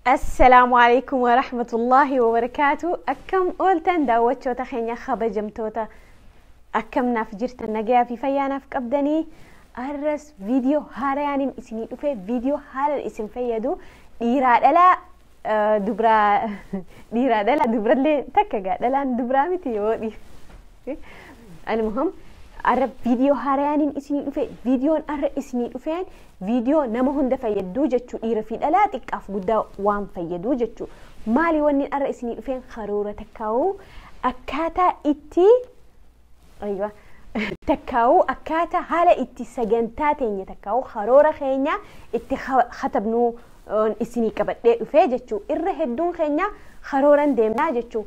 Assalaamu alaikum wa rahmatullahi wa barakaatu. Akkam ooltan daawwachoota keenya kabajamtoota, akkam naaf jirtan? Nagayaa fi fayyaa naaf qabdanii? Arras viidiyoo haarayaaniin isinii dhufe, viidiyoo haalan isin fayyadu, dhiiraa dhalaa dubraa, dhiiraa dhalaa dubrallee takka gaa, dhalaan dubraa miti yoo dhiif. Almuhim, arra viidiyoo haarayaaniin isinii dhufe. Viidiyoon arra isinii dhufeen viidiyoo nama hunda fayyaduu jechuu, dhiira fi dhalaa, xiqqaaf guddaa waan fayyaduu jechuu. Maali wanni arra isinii dhufeen? Karoora takkaa'uu akkaataa itti, aywa, takkaa'uu akkaataa haala itti sagantaa teenya takkaa'uu karoora keenya itti katabnuu isinii qabadhee dhufee jechuu. Irra hedduun keenya karooran deemnaa jechuu.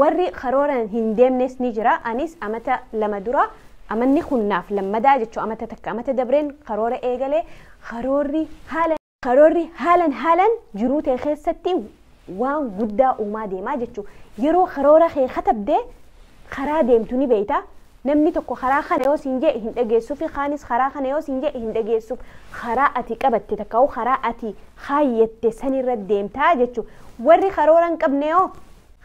Warri karooran hin deemnes ni jira. Anis amata 2 dura, amanni kunnaaf lammadaa jechuu, amata takka amata dabreen karoora eegalee. Karoorri haalan haalan jiruu ta'e keessatti waan guddaa uumaa deemaa jechuu. Yeroo karoora kee katabdee karaa deemtu ni beeyta. Namni tokko karaa kana yoo siin jee hin dhageessuuf, kaanis karaa kana yoo siin jee hin dhageessuuf. Karaa ati qabatte takkaa'u karaa ati kaayyette sanirra deemtaa jechuu. Warri karoora hin qabne yoo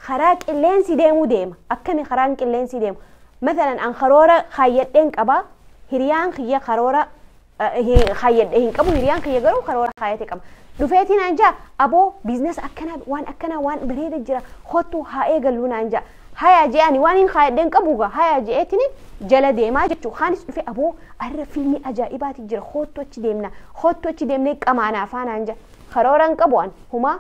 karaa qilleensi deemuu deema. Akkami karaan qilleensi deemu? Mathalan, an karoora kaayyadheen qaba, hiriyaan kiyya karoora kaayyadhe hin qabu. Hiriyaan kiyya garuu karoora kaayyate qaba. Dhufeetii naan jaa, "Aboo, business akkanaa, waan akkanaa, waan bareeda jira, kottu haa eegallu," naan jaa. Haya jee, ani waan hin kaayyadheen qabu gaa, haya jeetiin jala deemaa jechuu. Kaanis dhufe, "Aboo, arra filmii ajaa'ibaati jira, kottu achi deemna, kottu achi deemnee qamaanaa faa," naan jaa. Karoora hin qabu an humaa.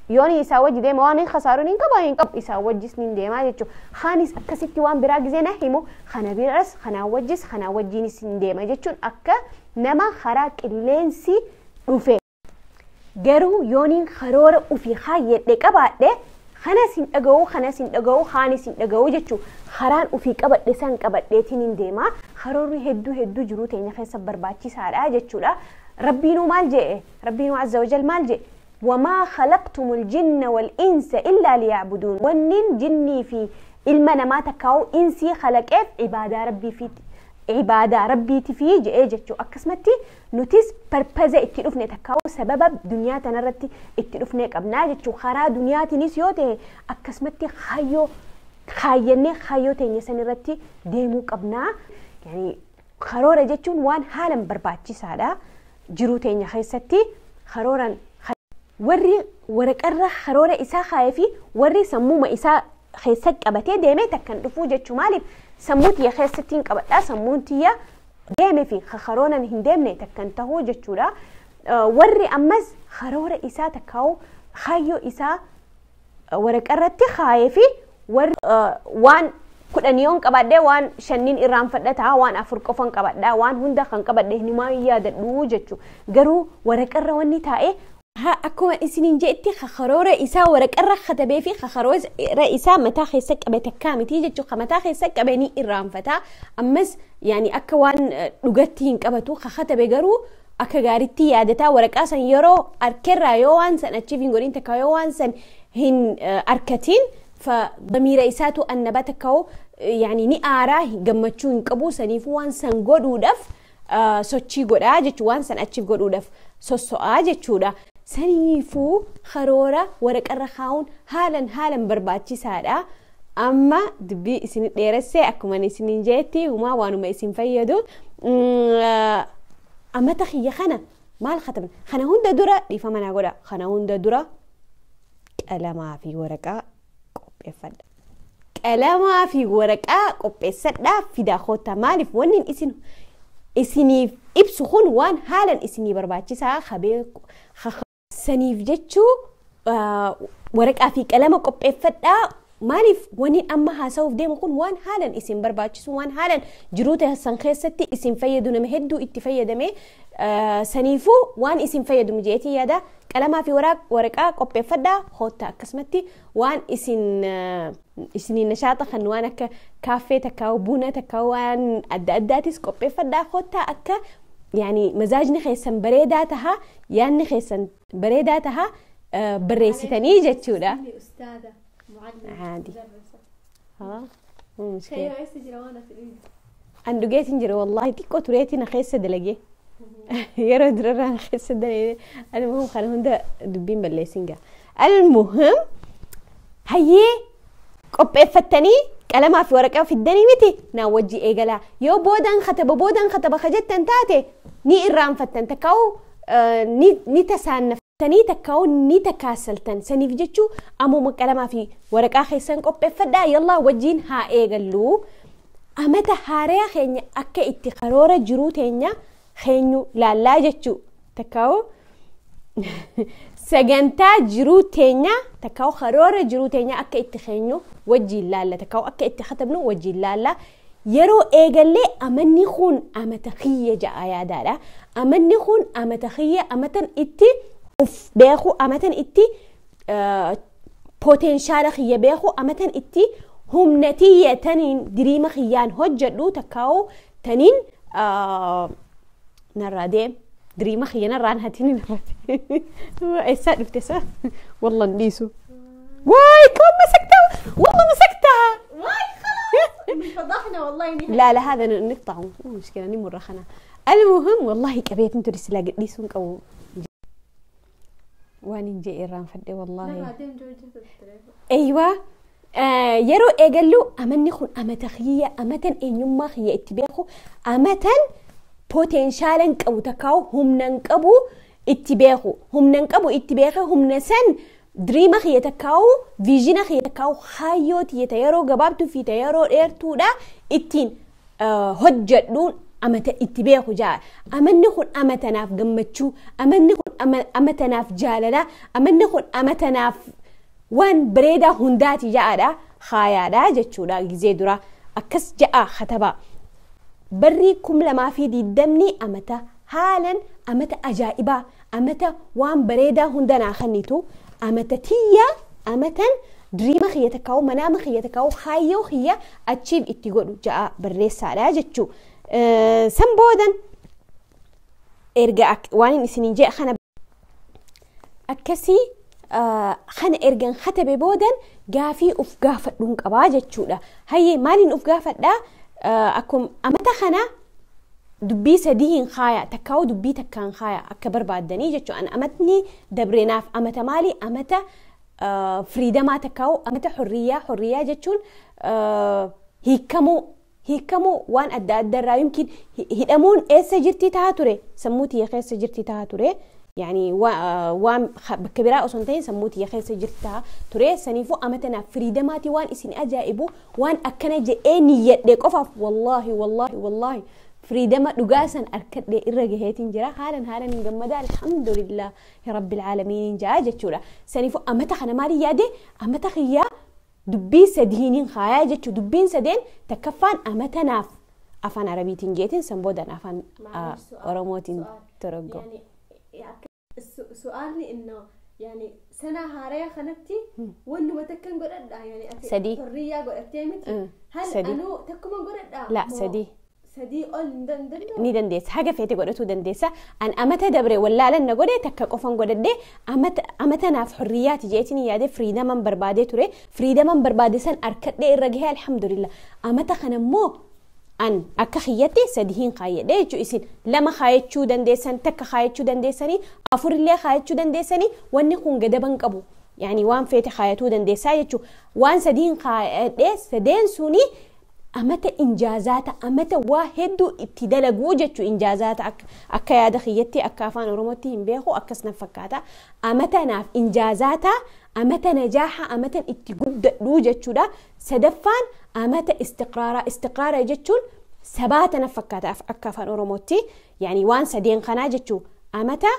Yooni isaa wajji deema waan hin khasaaruun hin qabu, hin qabu, isaa wajjis ni deemaa jechuudha. Kaanis akkasitti waan biraa gizee na himu, kana biras kanaa wajjis kanaa wajjinis hin deema jechuun akka nama karaa qilleensi dhufe. Garuu yooniin karoora ofii kaayyadhe qabaadhe, kanas hin dhaga'u, kanas hin dhaga'u, kaanis hin dhaga'u jechuudha. Karaan ofii qabadhe san qabadheetiin hin deema. Karoorri hedduu hedduu jiruu teenya keessa barbaachisaadha jechuudha. Rabbiinuu maal jedhe? Rabbiinuu azza wajal maal jedhe? وما خلقتم الجن والإنس إلا ليعبدون. Wannin jinnii fi ilma namaa takkaa'u insii khalaqeef ibaadaa rabbii fi ibaadaa rabbiiti fi je'ee jechuu. Akkasumatti nutis purpose itti dhufne takkaa'u sababa duniyaa tanarratti itti dhufne qabnaa jechuu. Karaa duniyaatiinis yoo ta'e akkasumatti kaayyoo kaayyannee kaayyoo teenya sanirratti deemuu qabnaa. Yani karoora jechuun waan haalan barbaachisaadha jiruu teenya keessatti. Karooran warri waraqarra karoora isaa kaayee fi warri sammuma isaa keessa qabatee deemee takkan dhufuu jechuu. Maaliif? Sammuu tiyya keessatti hin qabadhaa, sammuun tiyya deeme fi karooran hin deemne takkan tahuu jechuudha. Warri ammas karoora isaa takkaa'u kaayyoo isaa waraqarratti kaayee fi warri waan 10 yoon qabadhee, waan 5n irraanfadha, waan 4 qofan qabadhaa, waan hunda kan qabadhe hinumaa hin yaadadhu jechuu. Garuu waraqarra wanni taa'e, ها akkuma isiniin jeetti, karoora isaa waraqarra katabee fi karoora isaa mataa keessa qabe takkaa miti jechuudha. Mataa keessa qabe ni irraanfata. Ammas yaani akka waan dhugatti hin qabatu. Katabe garuu akka gaariitti yaadataa. Waraqaa san yeroo harkarraa yoo waan san achiif hin godhin takka, yoo waan san hin arkatiin, damiira isaatu annaba takka, yaani ni aaraa, gammachuu hin qabu. Saniifuu waan san godhuudhaaf sochii godhaa jechuudha, waan san achiif godhuudhaaf sosso'aa jechuudha. Saniifuu karoora waraqarra kaa'uun haalan haalan barbaachisaadha. Amma dubbii isin dheeressee, akkuma isiniin jeetti humaa waanuma isin fayyadu. Amata kiyya kana maal katabna? Kana hunda dura, dhiifama naa godha, kana hunda dura qalamaa fi waraqaa qopheeffadha. Qalamaa fi waraqaa qopheessadhaa fidaa koottaa. Maaliif? Wanni isin isiniif ibsu kun waan haalan isinii barbaachisaa habee saniif jechuu. Waraqaa fi qalama qopheeffadhaa. Maaliif? Wanni amma haasa'uuf deemu kun waan haalan isin barbaachisu, waan haalan jiruu san keessatti isin fayyadu, nama hedduu itti fayyadame. Saniifuu waan isin fayyadu jeetii yaada. Qalamaa fi waraqaa qopheeffadhaa hoota. Akkasumatti waan isin isinii nashaata kan waan akka kaaffee takkaa, buna takkaa, waan adda addaatis qopheeffadhaa hoota. Akka yaani mazaajni keessan bareedaa taha, yaadni keessan bareedaa taha barreessitanii jechuudha. أستاذة معلمة. عادي. مدرسة. ها، مو مشكلة. شيء عايز تجري وانا في An dhugeetiin jira, wallahi xiqqoo tureetiin keessa dalagee. Yeroo durarraan keessa dalee. Almuhim, kana hunda dubbiin balleessin gaa. Almuhim, hayyee, qopheeffattanii qalamaa fi waraqaa fiddanii miti? Naan wajji eegalaa. Yoo boodaan kataba, boodaan kataba ka jettan taate, ni irraanfattan, takkaa'u ni tasaannaftanii, takkaa'u ni takaasaltan. Saniif jechuu ammuma qalamaa fi waraqaa keessan qopheeffadhaa. Yallaa, wajjiin haa eegalluu. Amata haaraa keenya akka itti karoora jiruu teenya keenyu laallaa jechuu, takkaa'u sagantaa jiruu teenya, takkaa'u karoora jiruu teenya akka itti keenyu wajjiin laalla, takkaa'u akka itti katabnu wajjiin laalla. Yeroo eegallee, amanni kun amata kiyya ja'a yaadaadha. Amanni kun amata kiyya, amatan itti uf beeku, amatan itti potential kiyya beeku, amatan itti humna tiyya taniin dream kiyyaan hojjedhu, takkaa'u taniin narraa deem, dream kiyya narraan hatini, narraa eessaa dhufte sa? والله نديسو. واي، كم مسكتها، والله مسكتها. واي، خلاص فضحنا والله نهائي. لا لا، هذا نقطعه، مو مشكلة، نمر خنا. المهم، والله قبيت انتو رسلا قديسون قو وان جي إيران فدي والله. narraa deem جوجة التليفون. ايوه، yeroo eegallu, amanni kun amata kiyya, amatan eenyummaa kiyya itti beeku, amatan potential qabu, takkaa'u humnan qabu itti beeku, humnan qabu itti beeke, humna san dream kiyya, takkaa'u vision kiyya, takkaa'u kaayyoo tiyya ta yeroo gabaabtuu fi ta yeroo dheertuudha ittiin hojjedhuun amata itti beeku jaa. Amanni kun amatanaaf gammachuu, amanni kun amatanaaf jaalala, amanni kun amatanaaf waan bareedaa hundaati ja'aadha haayaadha jechuudha. Gizee dura akkas ja'a katabaa. Barri 2020 amata haalan amata ajaa'ibaa, amata waan bareedaa hunda naa kennitu, amata tiyya, amatan dream kiyya, takkaa'u manaama kiyya, takkaa'u kaayyoo kiyya achiif itti godhu ja'a barreessaadha jechuu. San boodan erga waan inni isiniin jedhe kana akkasii kana ergan katabe boodan, gaafii uf gaafadhuun qabaa jechuudha. Hayyee, maaliin uf gaafadhaa? Akkuma amata kana dubbii sadii hin kaaya, takkaa'u dubbii takkaan kaaya, akka barbaaddanii jechuudha. Amatni dabreenaaf amata maali? Amata freedom, takkaa'u amata xurriyaa. Xurriyaa jechuun hiikamuu waan adda adda irraa, yookiin hidhamuun eessa jirti tahaa ture? Sammuu tiyya keessa jirti tahaa ture. Yani waan bakka biraa osoo hin ta'in sammuu tiyya keessa jirti tahaa ture. Saniifuu amata naaf freedomaati. Waan isin ajaa'ibu, waan akkana jedhee niyyadhe qofaaf, wallaahi wallaahi wallaahi, freedom dhugaa san arkadhee irra gaheetiin jira. Haalan haalan hin gammada, alhamdulillah rabbil aalamiin jaa jechuudha. Saniifuu amata kana maali yaade? Amata kiyyaa dubbii sadiiniin haayaa jechuu. Dubbiin sadeen, takkaffaan amata naaf afaan Arabiitiin jeetiin, san boodan afaan معلش، سؤال. Oromootiin سؤال. toroggo. يعني سؤالي انه يعني سنة هارية خنتي وانه ما تكن قرد يعني Sadii. حرية قرد متي هل Sadii. انو تكما قرد؟ لا، sadii. Sadii ol hin danda'u. Ni dandeessa, haga feete godhatuu dandeessa. An amata dabre wallaalan na godhe takka qofan godhadhe. Amata naaf xurriyaati jeetiin yaade, freedoman barbaadee ture, freedoman barbaade san arkadhee irra gahee, alhamdulillah. Amata kanammoo an akka kiyyatti sadihin kaayyadhe jechuu. Isin lama kaayachuu dandeessan, takka kaayachuu dandeessanii, afurillee kaayachuu dandeessanii. Wanni kun gadaban qabu, yani waan feete kaayatuu dandeessaa jechuu. Waan sadihin kaayadhe, sadeen suni amata injaazaata, amata waa hedduu itti dalaguu jechuu. Injaazaata akka yaada kiyyatti, akka afaan Oromootti hin beeku, akkas na fakkaata. Amata naaf injaazaata, amata najaaha, amatan itti guddadhuu jechuudha. Sadaffaan amata istiqraaraa. Istiqraara jechuun sabaata na fakkaata akka afaan Oromootti. Yani waan sadeen kanaa jechuu. Amata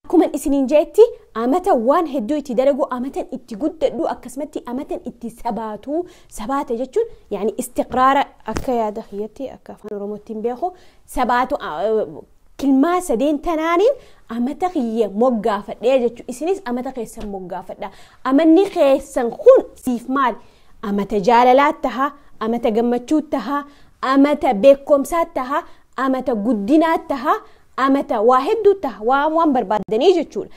akkuma isiniin jeetti, amata waan hedduu itti dalagu, amatan itti guddadhu, akkasumatti amatan itti sabaatu. Sabaata jechuun yani istiqraara, akka yaada kiyyatti, akka afaan Oromootti hin beeku, sabaatu. Kilmaa sadeen tanaaniin amata kiyya moggaafadhee jechuu. Isinis amata keessan moggaafadha. Amanni keessan kun siif maal? Amata jaalalaa taha, amata gammachuu taha, amata beekumsaa taha, amata guddinaa taha, amata waa hedduu taha, waan barbaadanii jechuudha.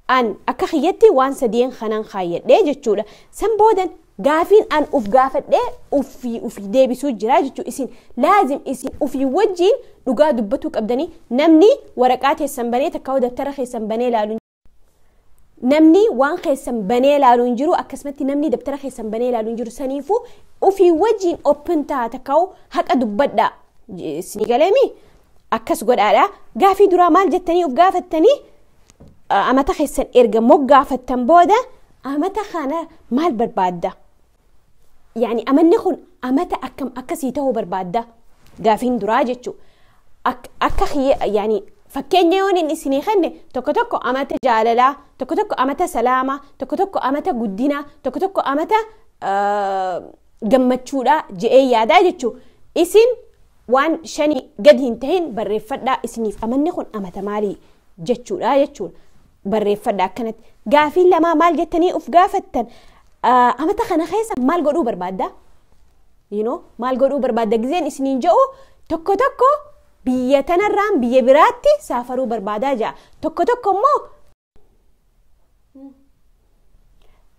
An akka kiyyatti waan sadeen kanaan kaayyadhee jechuudha. San boodan Gaafiin an uf gaafadhee ufii deebisuu jira jechuudha. Isin laazim isin ufii wajjiin dhugaa dubbatuu qabdanii namni waraqaa teessan banee takka dabtara keessan banee ilaalu namni waan keessan banee ilaalu hin jiru akkasumatti namni dabtara keessan banee ilaalu hin jiru saniifuu ufii wajjiin open ta'a takka haqa dubbadhaa isinii galeemi akkas godhaadha. Gaafii duraa maal jettanii uf gaafattanii amata keessan erga moggaafattan booda amata kana maal barbaadda? Yani amanni kun amata akkam akkasii ta'uu barbaadda gaafiin duraa jechuudha. Akka yani fakkeenya yoon inni isinii kenne tokko tokko amata jaalalaa, tokko tokko amata salaamaa, tokko tokko amata guddinaa, tokko tokko amata gammachuudhaa je'ee yaadaa jechuudha. Isin waan shanii gadi hin tahin barreeffadhaa isiniif amanni kun amata maalii jechuudha jechuudha. Barreeffadhaa akkanatti. Gaafiin lamaa maal jettanii uf gaafattan amata kana keessa maal godhuu barbaadda? You know, maal godhuu barbaadda gizeen isiniin jedhu tokko tokko biyya tanarraan biyya biraatti saafaruu barbaadaa ja'a. Tokko tokko immoo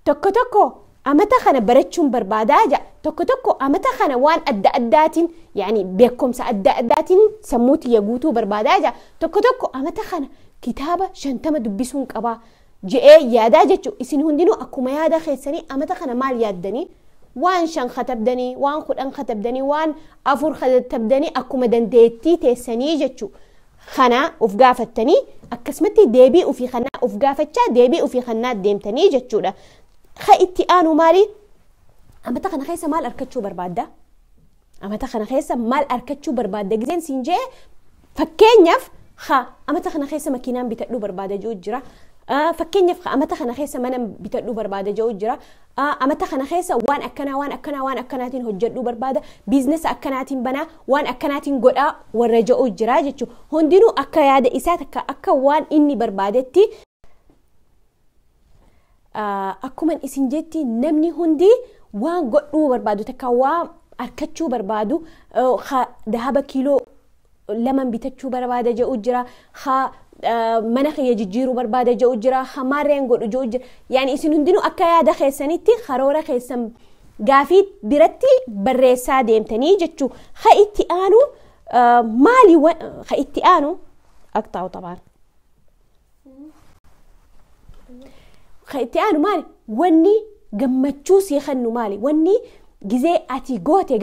tokko tokko amata kana barachuun barbaadaa ja'a. Tokko tokko amata kana waan adda addaatiin yaani beekumsa adda addaatiin sammuu tiyya guutuu barbaadaa ja'a. Tokko tokko amata kana kitaaba 50 dubbisuun qabaa je'ee yaadaa jechuudha. Isin hundinuu akkuma yaada keessanii amata kana maal yaaddanii? Waan 5 katabdanii, waan 10 katabdanii, waan 4 katabdanii akkuma dandeettii teessanii jechuudha. Kana of gaafattanii akkasumatti deebii ofii kanaa of gaafachaa deebii ofii kanaa deemtanii jechuudha. Ka itti aanu maali? Amata kana keessa maal argachuu barbaadda? Amata kana keessa maal argachuu barbaadda? Gizeen siin jee fakkeenyaaf ha amata kana keessa makiinaan bitadhuu barbaada jiru jira. Fakkeenyaaf amata kana keessa mana bitadhuu barbaada jiru jira. Amata kana keessa waan akkanaa waan akkanaa waan akkanaatiin hojjedhuu barbaada. Biizinasa akkanaatiin banaa waan akkanaatiin godhaa warra jiru jira jechuudha. Hundinuu akka yaada isaa takka akka waan inni barbaadetti akkuma isin jetti namni hundi waan godhuu barbaadu takka waan argachuu barbaadu dahaba kiiloo 2 bitachuu barbaada jedhu jira. Mana kiyya jijjiiruu barbaada jedhu jira. Maarreen godhu jedhu jira. Yaani isin hundinuu akka yaada keessanitti karoora keessan gaafii biratti barreessaa deemtanii jechuu. Ha itti aanu maali ha itti aanu aqxaa'u xabaan. Ha itti aanu maali wanni gammachuu sii kennu maali wanni gizee ati goote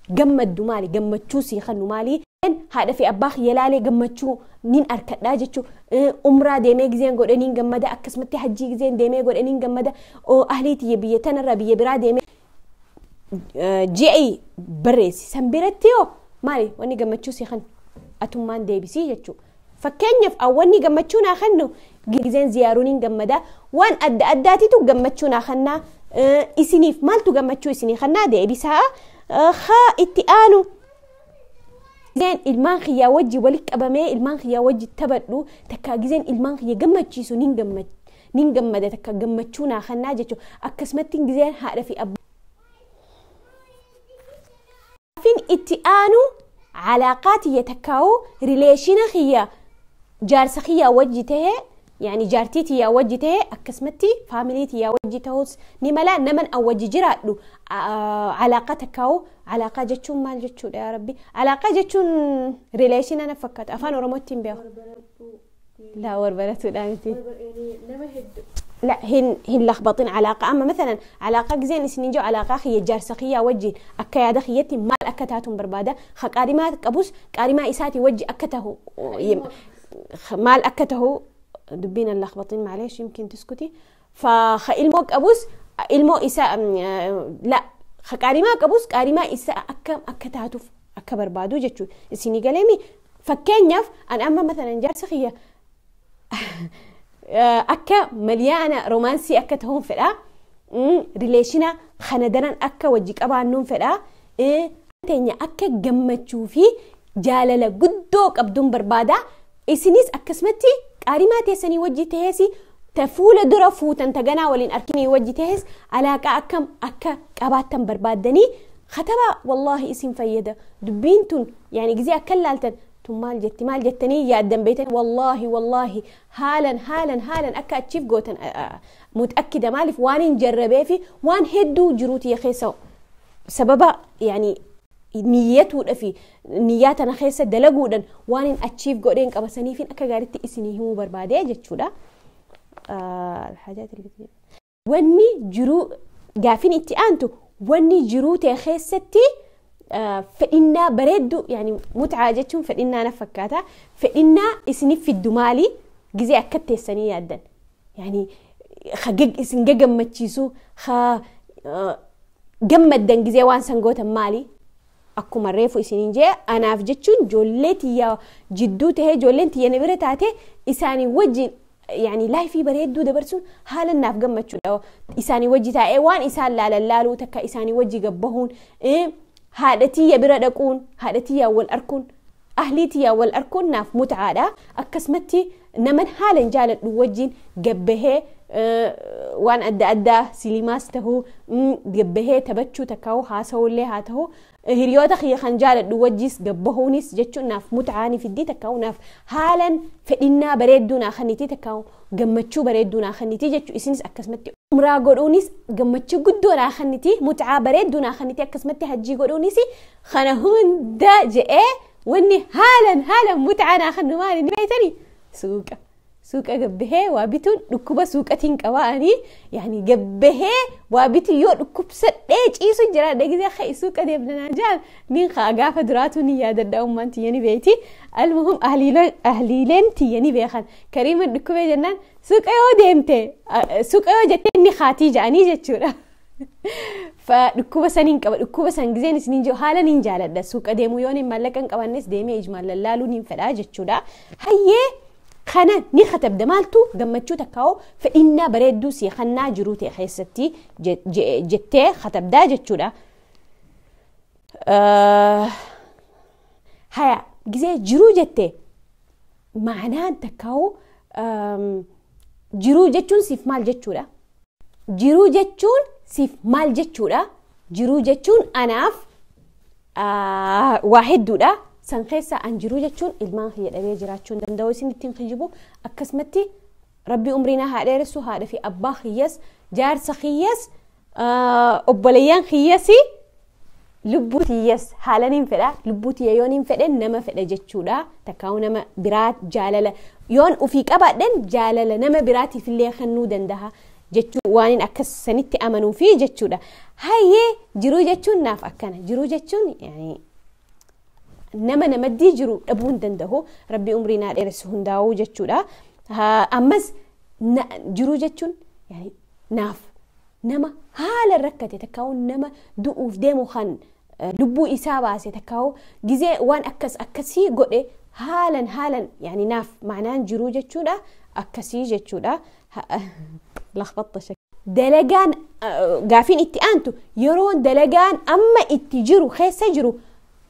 gammaddu maali gammachuu sii kennu maali. Haadha fi abbaa kiyya laalee gammachuu nin arkadhaa jechuudha. Umraa deemee gizeen godhe nin gammada akkasumatti hajjii gizeen deemee godhe nin gammada ahlii tiyya biyya tanarraa biyya biraa deemee ji'i barreessi. San biratti yoo maali wanni gammachuu sii kennu atummaan deebisii jechuudha. Fakkeenyaaf wanni gammachuu naa kennu gizeen ziyaaruu nin gammada waan adda addaatitu gammachuu naa kennaa isiniif maaltu gammachuu isinii kennaa deebisaa. Haa itti aanu gizeen ilmaan kiyyaa wajji walitti qabamee ilmaan kiyyaa wajji taphadhu takka gizeen ilmaan kiyya gammachiisu nin gammada takka gammachuu naa kennaa jechuudha. Akkasumatti gizeen haadha fi abbaa. Gaafiin itti aanu alaaqaa tiyya takkaa'u rileeshina kiyya jaarsa kiyyaa wajji tahee yani jaartii tiyyaa wajji tahee akkasumatti faamilii tiyyaa wajji ta'us ni mala naman an wajji jiraadhu alaaqaa takkaa'u alaaqaa jechuun maal jechuudha yaa rabbi alaaqaa jechuun rileeshina na fakkaata afaan oromootti hin beeku. لا وربلتو انتي لا هن لخبطين علاقة. أما مثلا علاقة زين سنين جو علاقة خي جارسة خيا وجه أكا يا دخيتي مال أكتاتهم بربادة خقاري قبوس قاري ما إساتي وجه أكته مال أكته دبينا اللخبطين معليش يمكن تسكتي. فخ المو قبوس المو إساء لا خقاري ما قبوس قاري ما إساء أكا أكتاتو أكا بربادو جتشو سيني قلمي فكينيف أنا أما مثلا جارسة خيا أكا مليانة رومانسي أكا تهون فلا ريليشنا خندران أكا وجيك أبا النوم فلا تاني أكا جمتشو في جالة قدوك أبدون بربادة إسنيس أكا سمتي قاري تيسني وجي تهسي تفول درفو تنتجنا ولين أركني وجي تهس على أكا أكا أباتن بربادني ختبا والله اسم فيدا دبينتون يعني جزي أكلالتن Tun maal jetti maal jettanii yaaddan beektan wallaahi wallaahi haalan haalan haalan akka achiif gootan mutakkida maaliif waan hin jarrabee fi waan hedduu jiruuti keessa sababa yani niyyatuudha fi niyyaa tana keessa dalaguudhaan waan hin achiif godheen qaba saniifin akka gaariitti isinii himuu barbaadee jechuudha. Wanni jiruu gaafin itti aantu wanni jiruu ta'e keessatti fedhinnaa bareeddu yani mutcaa jechuun fedhinnaa na fakkaata fedhinnaa isiniif fiddu maali gizee akka teessanii yaaddan yani isin gagammachiisu gammaddan gizee waan san gootan maali akkuma reefu isiniin jee anaaf jechuun ijoollee tiyya jidduu tahee ijoolleen tiyya na bira taate isaanii wajjin yani laayifii bareedduu dabarsuun haala naaf gammachuudha isaanii wajji taa'ee waan isaan laalan laaluu takka isaanii wajji gabbahuun haadha tiyya bira dhaquun haadha tiyyaa wal arkuun ahlii tiyyaa wal arkuun naaf mutcaadha akkasumatti naman haalan jaaladhu wajjin gabbahee waan adda addaa silimaas tahuu gabbahee taphachuu takkaa'u haasa'ullee haa ta'u hiriyoota kiyya kan jaaladhu wajjis gabbahuunis jechuun naaf mutcaanii fiddii takkaa'u naaf haalan fedhinnaa bareedduu naa kenniti takkaa'u gammachuu bareedduu naa kenniti jechuu isinis akkasumatti umraa godhuunis gammachuu guddoo naa kenniti mutcaa bareedduu naa kenniti akkasumatti hajjii godhuunis kana hunda je'ee wanni haalan haalan mutcaa naa kennu maali ni beektanii suuqa. Suuqa gabbahee waa bituun dhukkuba suuqatiin qabaanii yani gabbahee waa bitu yoo dhukkubsadhee ciisu jira dhagizee ka'e suuqa deemnanaa jaan nin kaa gaafa duraatu ni yaadadha ummaan tiyya ni beeti almuhum ahliileen tiyya ni beekan kariiman dhukkubee jennaan suuqa yoo deemte suuqa yoo jettee ni kaatii ja'anii jechuudha. Dhukkuba saniin qaba dhukkuba san gizeen isiniin jiru haala niin jaaladha suuqa deemuu yoon hin maallaqa hin qabannes deemee ijmaan lallaaluu niin fedhaa jechuudha. Hayyee kana ni katabda maaltu gammachuu takkaa'u fedhinnaa bareedduu si kannaa jiruu ta'e keessatti jettee katabdaa jechuudha. Haya gizee jiruu jette ma'anaan takkaa'u jiruu jechuun siif maal jechuudha? Jiruu jechuun siif maal jechuudha? Jiruu jechuun anaaf waa hedduudha. San keessa an jiruu jechuun ilmaan kiyya dhabee jiraachuu hin danda'u isin ittiin kijibu akkasumatti rabbi umriinaa haa dheeressu haadha fi abbaa kiyyas jaarsa kiyyas obboleeyyan kiyyas lubbuu tiyyas haala niin fedha lubbuu tiyya yoon hin fedhe nama fedha jechuudha takkaa'u nama biraa jaalala yoon ufii qabaadhen jaalala nama biraatiif illee kennuu danda'a jechuu waan akkas sanitti amanuu fi jechuudha. Hayyee jiruu jechuun naaf akkana jiruu jechuun nama namaddii jiru dhabuu hin danda'u rabbi umrii naa dheeressu hundaa'uu jechuudha. Ammas jiruu jechuun naaf nama haala rakkate takkaa'u nama du'uuf deemu kan lubbuu isaa baase takkaa'u gizee waan akkas akkasii godhe haalan haalan yani naaf ma'anaan jiruu jechuudha akkasii jechuudha. Lakhbatta shak. Dalagaan gaafiin itti aantu yeroo dalagaan amma itti jiru keessa jiru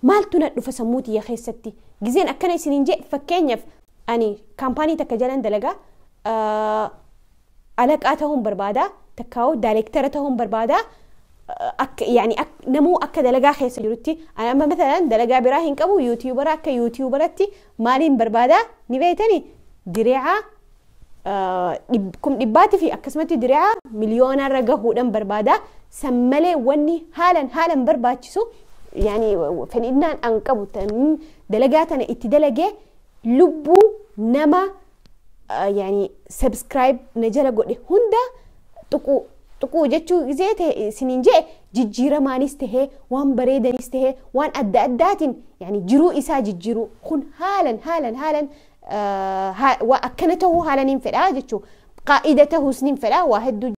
maaltu na dhufa sammuu tiyya keessatti gizeen akkana isiniin jee fakkeenyaaf ani kaampaanii takka jalan dalagaa alaqaa ta'uun barbaada takkaa'u daayireektara ta'uun barbaada akka yani namuu akka dalagaa keessa jirutti ani amma matalan dalagaa biraa hin qabu yuutiyuubara akka yuutiyuubaratti maaliin barbaada ni beektani diriiraa 100,000 fi akkasumatti diriiraa miliyoonarra gahuudhaan barbaada san malee wanni haalan haalan barbaachisu yani fedhinnaan an qabu dalagaa tana itti dalagee lubbuu nama yani subscribe na jala godhe hunda tuquu jechuu gizee ta'e isiniin jee jijjiiramaanis tahee waan bareedanis tahee waan adda addaatiin yani jiruu isaa jijjiiruu kun haalan haalan haalan akkana tahuu haalan hin fedhaa jechuu qaa'ida tahuus nin fedhaa waa hedduu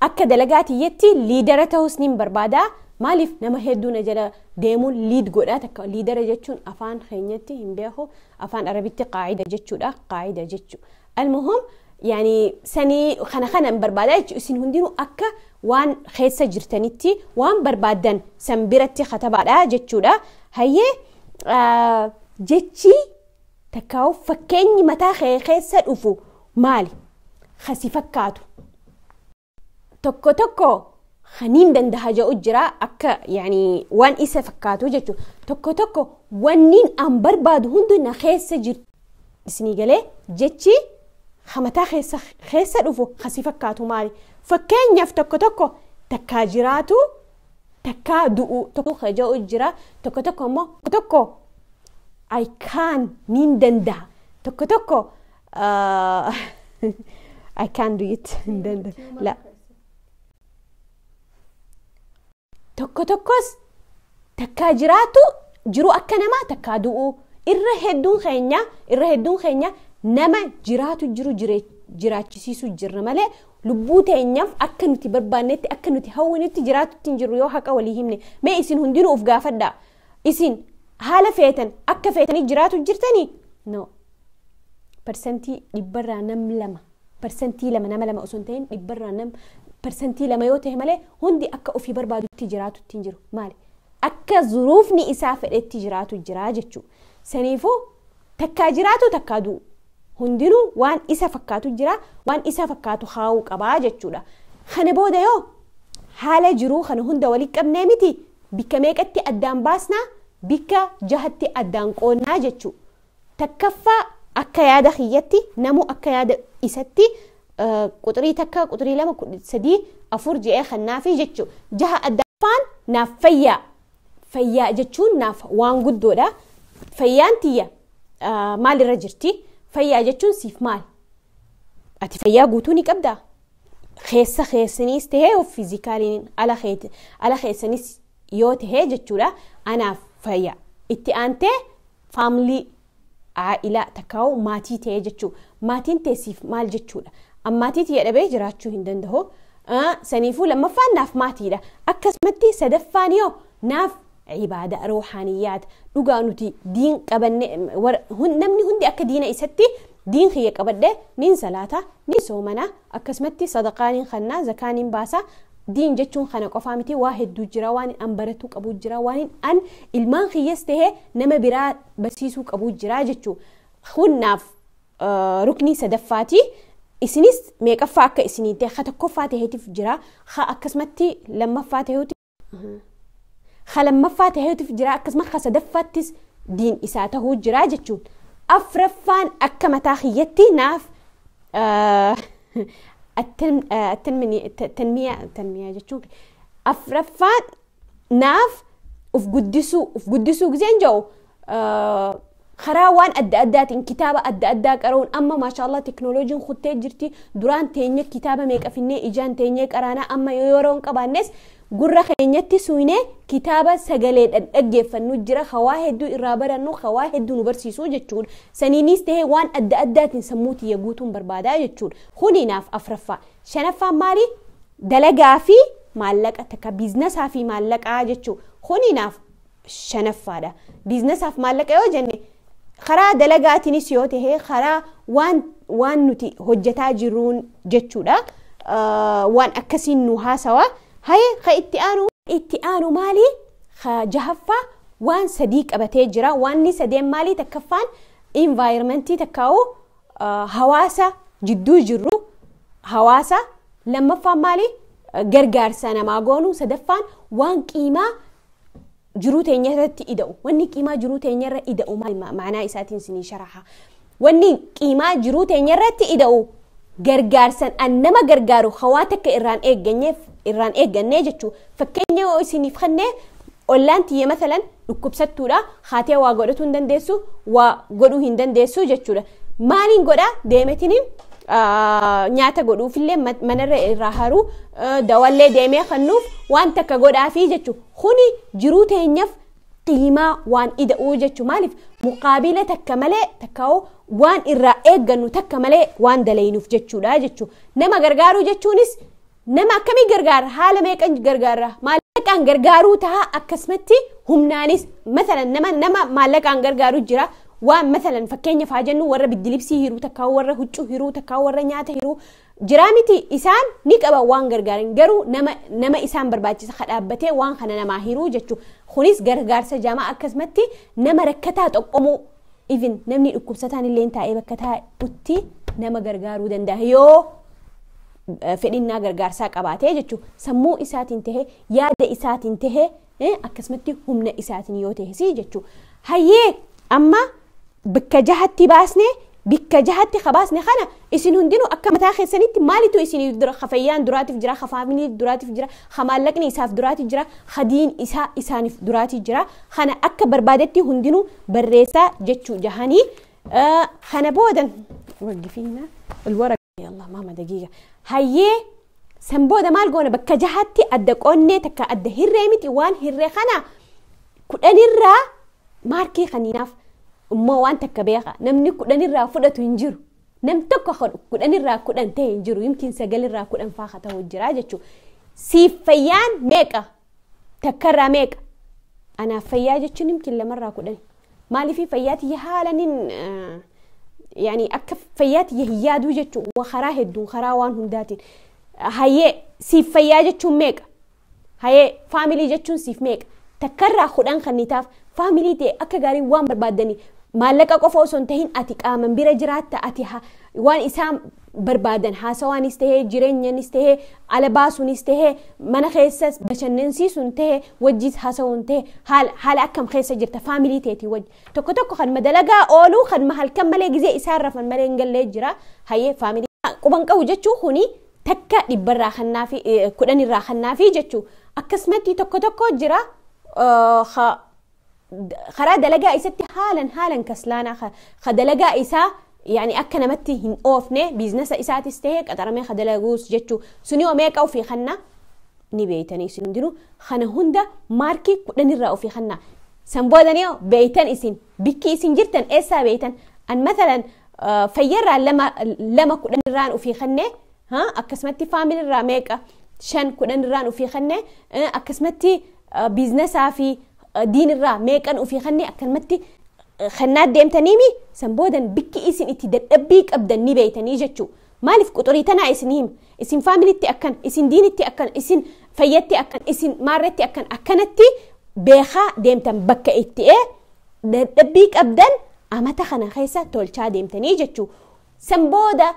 akka dalagaa tiyyetti liidara tahuus nin barbaadaa maaliif nama hedduu na jala deemuun liid godhaa takka liidara jechuun afaan keenyatti hin beeku afaan arabitti qaa'ida jechuudha qaa'ida jechuu almuhum yani sanii kana kana barbaadaa jechuudha isin hundinuu akka waan keessa jirtanitti waan barbaaddan san biratti katabaadha jechuudha hayyee jechi takkaa'u fakkeenyi mataa kee keessa dhufu maali kasi fakkaatu tokko tokko kaniin dandaha jedhu jira akka yani waan isa fakkaatu jechuudha tokko tokko Wanniin an barbaadu hundi na keessa jirti. Isinii galee jechi hamataa keessa dhufu kasi fakkaatu maali? Fakkeenyaaf tokko tokko takkaa jiraatu takkaa du'u tokko kaja'u jira, tokko tokko immoo tokko I can niin danda'a, tokko tokko I can do it hin danda'a la, tokko tokkos takkaa jiraatu jiru akka namaa takkaa du'u. Irra hedduun keenya nama jiraatu jiru jiraachisiisu jirra malee lubbuu teenyaaf akka nuti barbaannetti, akka nuti hawwinutti jiraatutti hin jirru yoo haqa walii himne. Mee isin hundinuu of gaafadhaa, isin haala feetan akka feetanii jiraatu jirtanii? No, 100% nam 2, 2%, nama 2 osoo hin ta'in dhibbarraa nam 2% yoo ta'e malee hundi akka ofii barbaadutti jiraatutti hin jiru. Maali? Akka zuruufni isaa fedhetti jiraatu jira jechuudha. Saniifuu takkaa jiraatu takkaa du'u. Hundinuu waan isa fakkaatu jira, waan isa fakkaatu haa'uu qabaa jechuudha. Kana booda yoo haala jiruu kana hunda walii qabnee miti, bikka meeqatti addaan baasnaa? Bikka jahatti addaan qoonnaa jechuudha. Takkaffaa, akka yaada kiyyatti, namu akka yaada isatti quxirii 1, quxirii 2, 3, 4 je'ee kannaafi jechuudha. Jaha addaan naaf fayyaa. Fayyaa jechuun naaf waan guddoodha. Fayyaan tiyya maalirra jirti? Fayyaa jechuun siif maal? Ati fayyaa guutuu ni qabdaa? Keessa keessaniis tahee physicaliin ala keessanis yoo tahee jechuudha. Anaaf fayyaa. Itti aantee family, aa'ilaa takkaa'u maatii ta'ee jechuudha. Maatiin teessiif maal jechuudha? Ammaatii tiyya dhabee jiraachuu hin danda'u. Saniifuu lammaffaan naaf maatiidha. Akkasumatti sadaffaan yoo naaf ibaada ruuxaaniyyaat dhugaa nuti diin qabanne, namni hundi akka diina isatti diin kiyya qabadhe niin salaata, niin soomana, akkasumatti sadaqaa niin kannaa, zakaa niin baasa. Diin jechuun kana qofaa miti, waa hedduu jira, waan an baratuu qabu jira, waan an ilmaan kiyyas tahee nama biraa barsiisuu qabu jira jechuu. Kun naaf ruknii sadaffaati. Isinis meeqaffaa akka isinii ta'e, ha tokkoffaa taheetiif jira, ha akkasumatti lammaffaa taheeti, ha lammaffaa taheetiif jira, akkasuma ha sadaffaattis diin isaa tahuu jira jechuun. Afraffaan akka mataa kiyyatti naaf tanmiyaa jechuun, afraffaan naaf uf guddisuu. Uf guddisuu giseen jedhu karaa waan adda addaatiin, kitaaba adda addaa qara'uun. Amma maashaallah teknooloojiin kuttee jirti. Duraan teenya kitaaba meeqa finnee ijaan teenyee qaraanaa, amma yoo yeroo hin qabaannes gurra keenyatti suunee kitaaba sagaleedhaan dhaggeeffannu jira, hawaa hedduu irraa barannu, hawaa hedduu nu barsiisuu jechuudha. Saniinis tahee waan adda addaatiin sammuu tiyya guutuun barbaadaa jechuudha. Kuni naaf afraffaa. Shanaffaan maali? Dalagaa fi maallaqa, takka businessaa fi maallaqaa jechuudha. Kuni naaf shanaffaadha. Businessaaf maallaqa yoo jenne, karaa dalagaatiinis yoo tahe, karaa waan nuti hojjetaa jirruun jechuudha. Waan akkasiin nu haasawa. Haye, ka itti aanu maali? Jahaffaa waan sadii qabatee jira. Waanni sadeen maali? Takkaffaan environmentii takkaa'u hawaasa jidduu jirru hawaasa. Lammaffaan maali? Gargaarsa namaa goonu. Sadaffaan waan qiimaa jiruu teenya irratti ida'u. Wanni qiimaa jiruu teenya irra ida'u maali? Maanaa isaatiin sinii sharaha. Wanni qiimaa jiruu teenya irratti ida'u gargaarsan an nama gargaaru hawaa takka irraan eeggannee jechuu. Fakkeenya yoo isiniif kennee, ollaan tiyya masalan dhukkubsattuudha, haatee waa godhatu hin dandeessu, waa godhuu hin dandeessu jechuudha. Maaliin godhaa? Deemetiniin nyaata godhuufillee, manarra irraa haruu, dawallee deemee kennuuf, waan takka godhaafii jechuudha. Kuni jiruu teenyaaf qiimaa waan ida'uu jechuu. Maaliif? Muqaabila takka malee, takkaa'u waan irraa eeggannu takka malee waan dalaynuuf jechuudha jechuu. Nama gargaaruu jechuunis nama akkamii gargaara? Haala meeqan gargaara? Maallaqaan gargaaruu ta'a, akkasumatti humnaanis. Masalan nama maallaqaan gargaaru jira. Waan masalan fakkeenyaaf haa jennu, warra biddilibsii hiruu, takkaa warra huccuu hiruu, takkaa warra nyaata hiruu jiraa miti? Isaan ni qaba waan gargaaran, garuu nama isaan barbaachisa kadhaabbatee waan kana namaa hiruu jechuu, kunis gargaarsa jaamaa. Akkasumatti nama rakkataa xoqqomuu, even namni dhukkubsataan illee taa'ee bakka taa'utti nama gargaaruu danda'a yoo fedhinnaa gargaarsaa qabaatee jechuudha. Sammuu isaatiin tahee, yaada isaatiin tahee, akkasumatti humna isaatiin yoo tahesi jechuudha. Hayyee amma bakka jahatti baasne bikka jahatti kabaasne kana isin hundinuu akka mataa keessanitti maalitu isin dura fayyaan duraatiif jira, faamiliif duraatiif jira, maallaqni isaaf duraatiif jira, hadiin isaa isaaniif duraatiif jira. Kana akka barbaadetti hundinuu barreessaa jechuu jahanii kana boodan waggifiina alwara yalla maama daqiiqa. Hayyee san booda maal goona bakka jahatti adda qonnee takka adda hirree miti waan hirree kana 10 maarkii kaniinaaf immoo waan takka beeka namni 10 fudhatu hin jiru. Nam tokko 10 10 ta'e hin jiru. Yimkiin 9 10 faa ta'u jira jechuudha. Siif fayyaan meeqa? Takkarraa meeqa? Anaaf fayyaa jechuun yimkiin 2 10. Maaliif fayyaati haalaniin yani akka fayyaati yaaduu jechuudha. Karaa hedduun karaa waan hundaatiin. Hayyee siif fayyaa jechuun meeqa? Hayyee faamilii jechuun siif meeqa? Takkarraa 10 kannitaaf faamilii ta'e akka gaarii waan barbaadanii maallaqa qofa osoo hin tahin ati qaaman bira jiraatta ati waan isaan barbaadan haasawaanis tahee jireenyanis tahee ala baasuunis tahee mana keessas bashannansiisuun tahee wajjis haasawuun tahee haala akkam keessa jirta faamilii teetii wajji tokko tokko kan madalagaa ooluu kan halkan malee gizee isaan rafan malee hin gallee jira. Hayyee faamilii quban qabu jechuun kuni takka 100 kannaafi 10 kannaafi jechuu akkasumatti tokko tokko jira karaa dalagaa isatti haalan kaslaana dalagaa isaa yani akka namatti hin oofne biizinasa isaatis ta'e qaxaramee dalaguus jechuu suni meeqa ofii kanna ni beeytanii isin hundinuu kana hunda maarkii 10 ofii kanna san boodanii beeytan isin bikki isin jirtan eessaa beeytan an mathalan fayyarraa 2 10 ofii kanne akkasumatti faamilirraa meeqa 5 10 ofii kanne akkasumatti biizinasaa fi diinirraa meeqan ofii kanne akkanumatti kannaa deemtaniimi san boodan bikki isin itti dadhabbii qabdan ni beeytanii jechuu. Maaliif quxurii tanaa isin hima isin faamilitti akkan isin diinitti akkan isin fayyatti akkan isin maarretti akkan akkanatti beekaa deemtan bakka itti dadhabbii qabdan amata kana keessa tolchaa deemtanii jechuu. San booda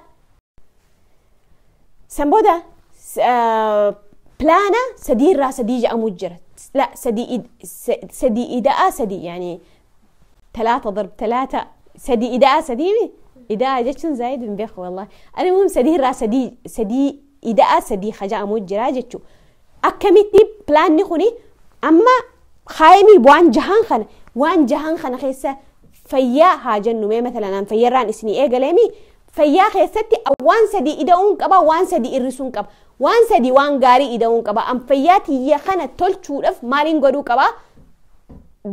pilaana 3 3 jedhamu jira. لا 3 إداء 3 يعني 3 ضرب 3 3 إداء 3 إداء جتشن زايد من بيخ والله. المهم 3 3 إداء 3 خجاء موجرا جتشو أكملتي بلان نخوني أما خايمي وان جهان خنا وان جهان خنا خيسة فيا هاجنو مي مثلا أنا فيران اسني إيه قلمي فيا خيستي وان 3 إداء قبا وان 3 إرسون قبا waan 3 waan gaarii ida'uun qaba an fayyaa tiyya kana tolchuudhaaf maaliin godhuu qaba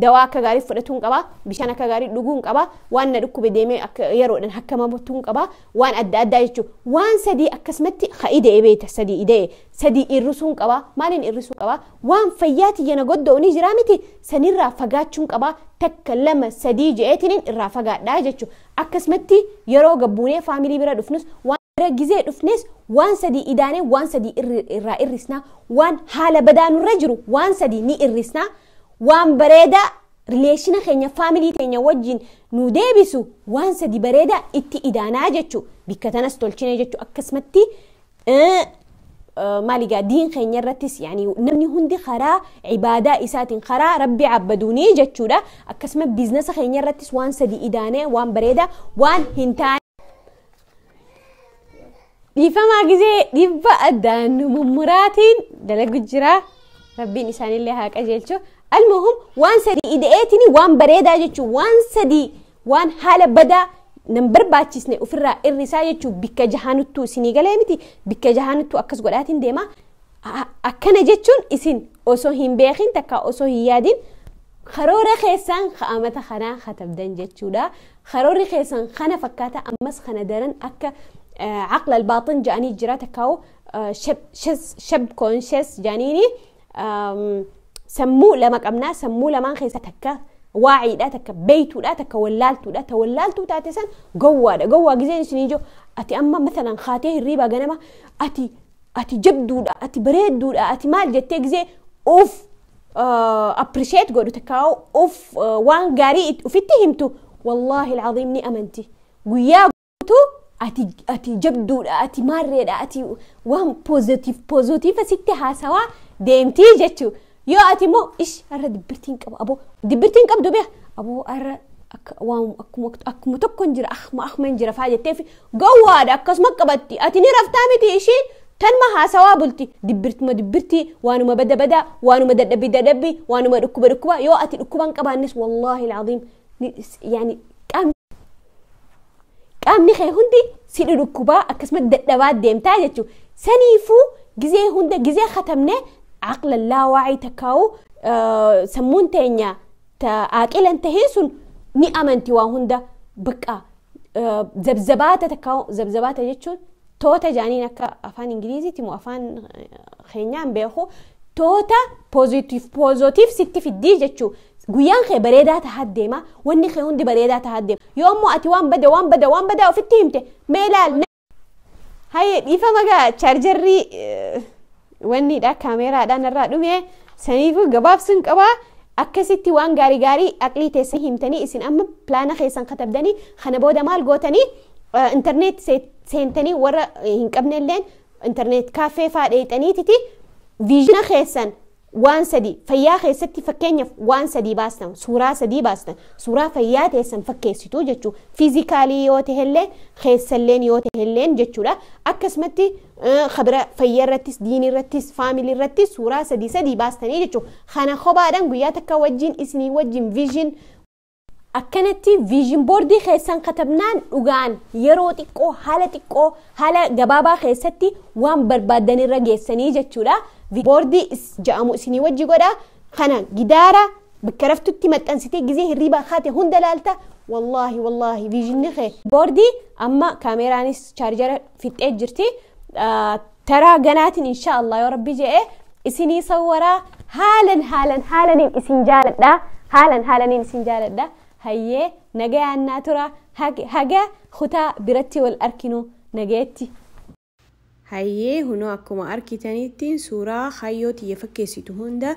dawaa akka gaarii fudhatuun qaba bishaan akka gaarii dhuguun qaba waan na dhukkube deemee akka yeroodhaan hakkamamtuun qaba waan adda addaa jechuudha waan 3 akkasumatti ida'e beeta 3 ida'e 3 irrisuun qaba maaliin irrisuu qaba waan fayyaa tiyya na godda'u ni jira miti sanirraa fagaachuun qaba takka 2 3 je'eetiniin irraa fagaadhaa jechuudha akkasumatti yeroo gabbuunee faamilii bira dhufnus waan gizee dhufnes waan 3 idaanee waan 3 irraa irrisnaa waan haala badaa nurra jiru waan 3 ni irrisnaa waan bareedaa rileeshina keenya faamilii keenya wajjin nu deebisu waan 3 bareedaa itti idaanaa jechuu bikka tanas tolchine jechuu akkasumatti maaligaa diin keenya irrattis yani namni hundi karaa ibaadaa isaatiin karaa rabbi abbaduunii jechuudha akkasuma biizinasa keenya irrattis waan 3 idaanee waan bareedaa waan hin taane dhiifamaa gizee dhibba addaan mummuraatiin dalagu jira rabbiin isaanillee haa qajeelchu. Almuhum waan 3 ida'eetiin waan bareedaa jechuun waan 3 waan haala badaa nan barbaachisne ofirraa irrisaa jechuun bikka jahanuttuu isinii galee miti bikka jahanuttuu akkas godhaatiin deema. Akkana jechuun isin osoo hin beekin takka osoo hin yaadin karoora keessan amata kanaa katabdan jechuudha. Karoorri keessan kana fakkaata ammas kana daran akka عقل الباطن جاني جرا تكاو شب كونشس جانيني سمو لما قمنا سمو لما خيسة تكا واعي لا تكا بيتو لا تكا ولالتو لا تولالتو تاتسن قوة قوة جزين سنيجو أتي أما مثلا خاتيه الريبة جنما أتي جبدو لا أتي بريدو لا أتي مال جتك زي أوف أبريشيت قولو تكاو أوف وان قاري وفتهمتو والله العظيم ني أمنتي ويا أتي جبدو أتي مرة أتي وان بوزيتيف ستة هاسوا ديمتي جتشو يا أتي مو إيش أرى دبرتين كب أبو دبرتين كب دبيه Aboo arra akkuma tokko hin jira akkuma hin jira faa jetteef gowwaadha akkasuma qabatti ati ni raftaa miti ishiin tanma haasawaa bulti dibbirtuma dibbirtii waanuma bada bada waanuma dadhabbii dadhabbii waanuma dhukkuba dhukkuba yoo ati dhukkuba hin qabaannes wallaahi alcaziim yaani qaamni kee hundi si dhukkubaa akkasuma dadhabaa deemtaa jechuudha. Saniifuu gizee hunda gizee katabne aqla laa takkaa'u sammuun teenya aaqilan tahee sun ni amanti waa hunda bakka zabzabaata takkaa'u zabzabaata jechuun toota jaaniin akka afaan ingiliziiti moo afaan keenyaan beeku toota pooziitiif sitti fiddii jechuudha. Guyyaan kee bareedaa tahaa deema wanni kee hundi bareedaa tahaa deema yoo ammoo ati waan bada waan bada waan badaa ofitti himte mee ilaal. Haye dhiifama gaa chaarjarrii wanniidha kaameeraadhaan irraa dhume saniifuu gabaabsuun qabaa akkasitti waan gaarii gaarii aqlii teessan himtanii isin amma pilaana keessan katabdanii kana booda maal gootanii intarneet seentanii warra hin qabnelleen intarneet kaaffee faa dheexaniititi viizhina keessan waan sadi fayyaa keessatti fakkeenyaaf waan sadii baastan suuraa sadii baastan suuraa fayyaa teessan fakkeessitu jechuu fiizikaalii yoo tahellee keessalleen yoo tahelleen jechuudha akkasumatti khabira fayyaa irrattis diinii irrattis faamilii irrattis suuraa sadii sadii baastanii jechuu kana kophaadhaan guyyaa takka wajjin isinii wajjin viizhin akkanatti viizhin boordii keessan katabnaan dhugaan yeroo xiqqoo haala xiqqoo haala gabaabaa keessatti waan barbaadanirra geessanii jechuudha. Boordii jedhamu isinii wajji godha. Kana gidaara bakka raftutti maxxansitee gizee hirriibaa kaate hunda laalta. Wallaahi wallaahi viizhinni kee. Boordii amma kaameraanis chaarjara fixxee jirti. Taraa ganaatiin insha Allah yoo rabbi jedhee isinii sawwaraa haalan haalan haalaniin isin jaaladha. Haalan haalaniin isin jaaladha. Hayyee nagayaan naa tura haga kutaa biratti wal arkinu nagayetti. Hayyee hunoo akkuma arkitanitti suuraa hayyoo xiyya fakkeessitu hunda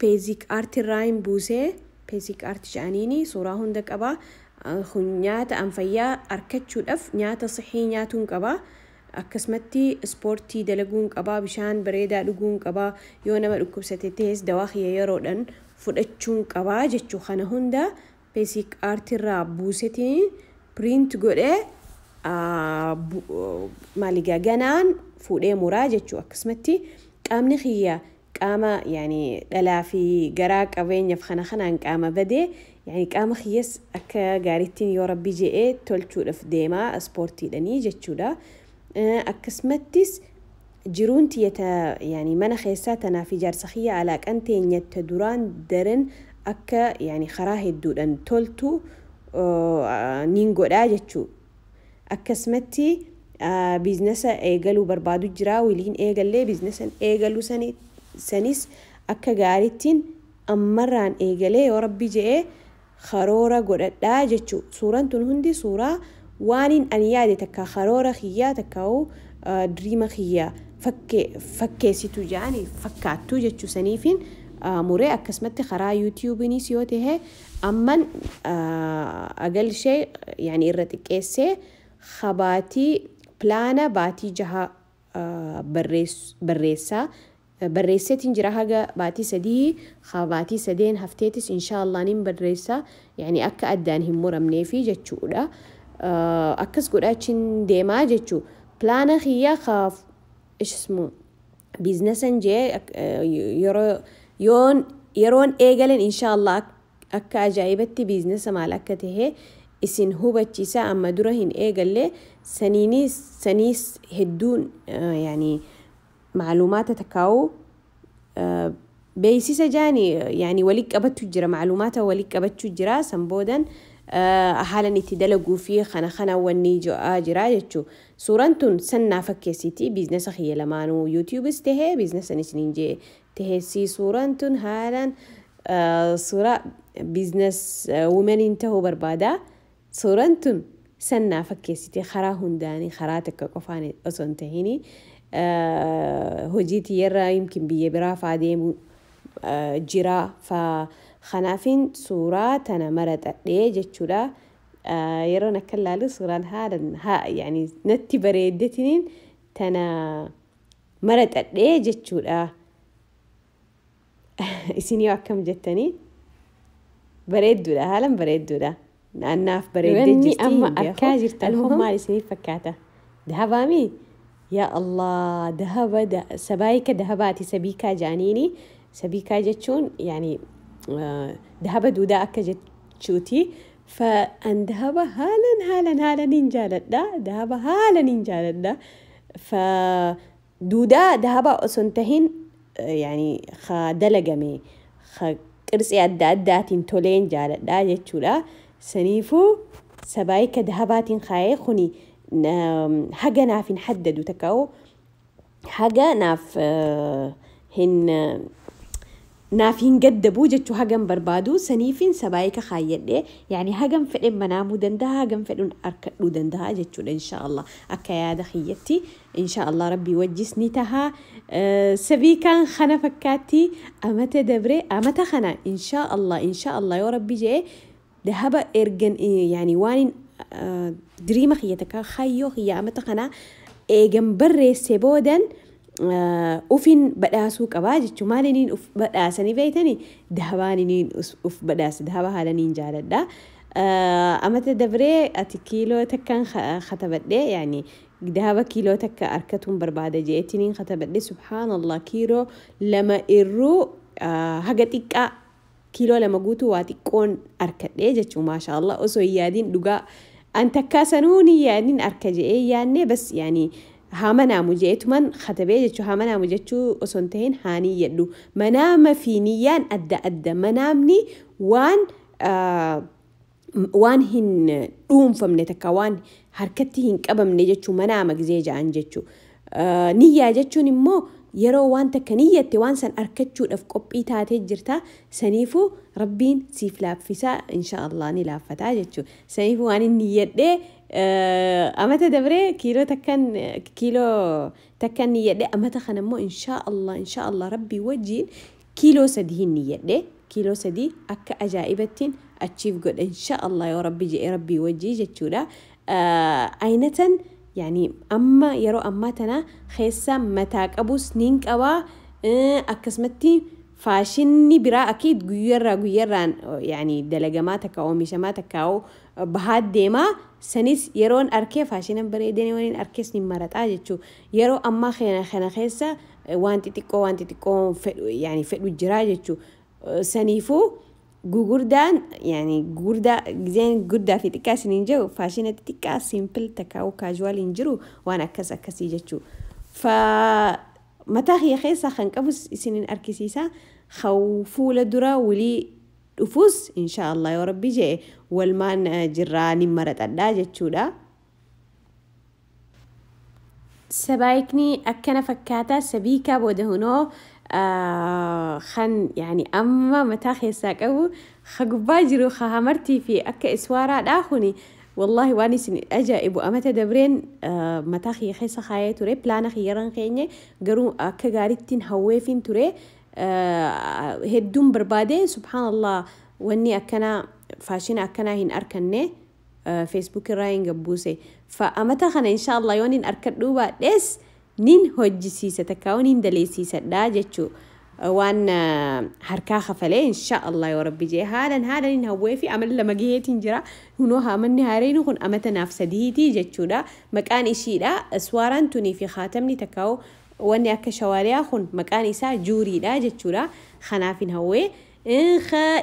peezik aartirraa hin buusee peezik aarti jedhaniini suuraa hunda qaba. Nyaata an fayyaa argachuudhaaf nyaata sihii nyaatuun qaba. Akkasumatti ispoortii dalaguun qaba bishaan bareedaa dhuguun qaba yoo nama dhukkubsate ta'es dawaa kiyya yeroodhaan fudhachuun qaba jechuu kana hunda peezik aartirraa buusetiin piriint godhee maaligaa ganaan fuudhee muraa jechuu akkasumatti qaamni kiyya qaama yaani dhalaa fi garaa qabeenyaaf kana kanaan qaama badee yaani qaama kiyyas akka gaariittiin yoo rabbi je'ee tolchuudhaaf deemaa ispoortiidhanii jechuudha. Akkasumattis jiruun tiyyata yaani mana keessaa tanaaf ijaarsa kiyya alaaqan teenyatta duraan daran akka yaani karaa hedduudhaan toltu niin godhaa jechuu. Akkasumatti biizinasa eegaluu barbaadu jira wiliin eegallee biizinasa eegaluu sanis akka gaariittiin ammarraan eegalee yoo rabbi je'ee karoora godhadhaa jechuu. Suuraan tun hundi suuraa waaniin ani yaade takka karoora kiyyaa takkaa'u diriima kiyyaa fakkeessitu jedhanii fakkaattuu jechuu saniifin muree akkasumatti karaa yuutiyuubiinis yoo ta'e amman agalshee yaani irra xiqqeessee habaatii pilaana baatii jaha barreessaa barreesseetiin jira haga baatii sadii baatii sadeen hafteetis inshaallah nin barreessaa yaani akka addaan hin muramneefi jechuudha. Akkas godhaachiin deemaa jechuu pilaana kiyyaa kaaf ismu biizinasan jee yeroon eegalan inshaallah akka ajaa'ibatti biizinasa maal akka tahe isin hubachiisa amma dura hin eegalle saniis hedduun yaani macluumaata takkaa'u beeksisa jaani yaani walitti qabachuu jira macluumaata walitti qabachuu jira san boodan haalan itti dalaguu fi kana kana wanni jo'aa jira jechuu suuraan tun sannaa fakkeessiti biizinasa kiyya lamaanuu yuutiyuubis tahee biizinasa isiniin jee taheessi suuraan tun haalaan suuraa biizines wumaniin tahuu barbaada suuraan tun sannaa fakkeessiti karaa hundaanii karaa takka qofaan osoo hin tahini hojii tiyyarraa yumkin biyya biraa faa deemu jira faa kanaafin suuraa tana maraxadhee jechuudha. Yeroon akka ilaalu suuraan haalan haa yaani natti bareeddetiniin tana maraxadhee jechuudha. Isin yoo akkam jettanii? Bareedduudha, haalan bareedduudha. Naannaaf bareeddee jirti. Amma arkaa jirtan kun maal isiniif fakkaata? Dahabaami? Yaa Allah, dahaba sabaayika dahabaati sabiikaa jaaniini. Sabiikaa jechuun yaani dahaba duudaa akka jechuuti. Fa'aan dahaba haalan haalan haalan hin jaaladha. Dahaba haalan hin jaaladha. Duudaa dahaba osoo hin tahin yaani dalagame qirtsii adda addaatiin toleen jaaladha jechuudha. Saniifuu sabaayika dahabaatiin kaayee kuni haga naaf hin haddadu takka'u haga naaf hin gaddabuu jechuu hagam barbaadu saniifin sabaayika kaayyadhee yaani hagam fedhen manaamuu danda'a hagam fedhuun harkadhuu danda'a jechuudha insha Allah akka yaada kiyyatti insha Allah rabbii wajjis ni taha. Sabiikaan kana fakkaatti amata dabre amata kana insha Allah insha Allah yoo rabbi jee dahaba ergan yaani waan diriima kiyya takka kaayyoo kiyya amata kana eegan barreesse boodan ufin badhaasuu qabaa jechuun maaliniin uf badhaasanii beeytanii dahabaaniniin uf badhaasa dahaba haalaniin jaaladha. Amata dabree ati kiiloo takkaan katabadhee yaani dahaba kiiloo takka harkatuun barbaada jeetiniin katabadhee subhaanallah kiiloo 2 irruu haga xiqqaa kiiloo 2 guutuu waa xiqqoon harkadhee jechuun maashaallah osoo hin yaadin dhugaa an takkaa sanuu ni yaadin harka je'ee yaadne bas yaani haa manaamu jeetuman katabee jechuu haa manaamu jechuu osoo hin tahin haa niyyadhu manaama fi niyyaan adda adda manaamni waan hin dhuunfamne takka waan harkatti hin qabamne jechuu manaama gizee ja'an jechuu niyyaa jechuun immoo yeroo waan takka niyyatte waan san argachuudhaaf qophii taatee jirta saniifuu rabbiin siif laaffisaa insha Allah ni laaffataa jechuu saniifuu waan inni niyyadhee amata dabree kiiloo takkan niyyadhee amata kana immoo insha Allah insha Allah rabbii wajjiin kiiloo 3 hin niyyadhee kiiloo 3 akka ajaa'ibattiin achiif godha insha Allah yoo rabbi je'e rabbii wajjii jechuudha. Aynatan yani amma yeroo ammaa tana keessa mataa qabus niin qabaa akkasumatti faashinni biraa akiid guyyarraan yani dalagamaa takka oomishamaa takka bahaa deemaa sanis yeroon arkee faashina bareedanii waliin arkees ni maraxaa jechuu yeroo ammaa kana keessa waan xixiqqoo fedhu yani fedhu jiraa jechuu saniifuu gugurdaan yani gugurdaa gizeen guddaa fi xiqqaa isiniin jiru faashina xixiqqaa simple takkaa'u casual hin jiru waan akkas akkasii jechuu. Fa mataa kiyya keessaa kan qabus isiniin argisiisa fuula dura walii dhufus insha Allah yoo rabbi jee walmaan jirraa ni maraxadhaa jechuudha. Sabaayikni akkana fakkaata sabiikaa booda hunoo kan yani amma mataa keessaa qabu ka gubbaa jiru ka hamartii fi akka iswaaraadhaa kuni wallahi waan isin ajaa'ibu amata dabreen mataa kiyya keessa kaayee ture pilaana kiyyarran keenye garuu akka gaarittiin hawweefin ture hedduun barbaade subhaanallah wanni akkanaa faashina akkanaa hin arkanne feesbuuk irraa hin gabbuuse fa amata kana insha Allah yoon hin arkadhuu baadhees nin hojjisiisa takkaa'u nin daleessiisadha jechuu waan harkaa kafalee insha Allah yoo rabbi jee haalan haalan hin hawwee fi amala 2 gaheetiin jira hunoo haamanni haareen kun amata naaf 3 jechuudha maqaan ishiidha iswaaraan tunii fi khaatamni takkaa'u wanni akka shawaariyaa kun maqaan isaa juuriidha jechuudha kanaaf hin hawwee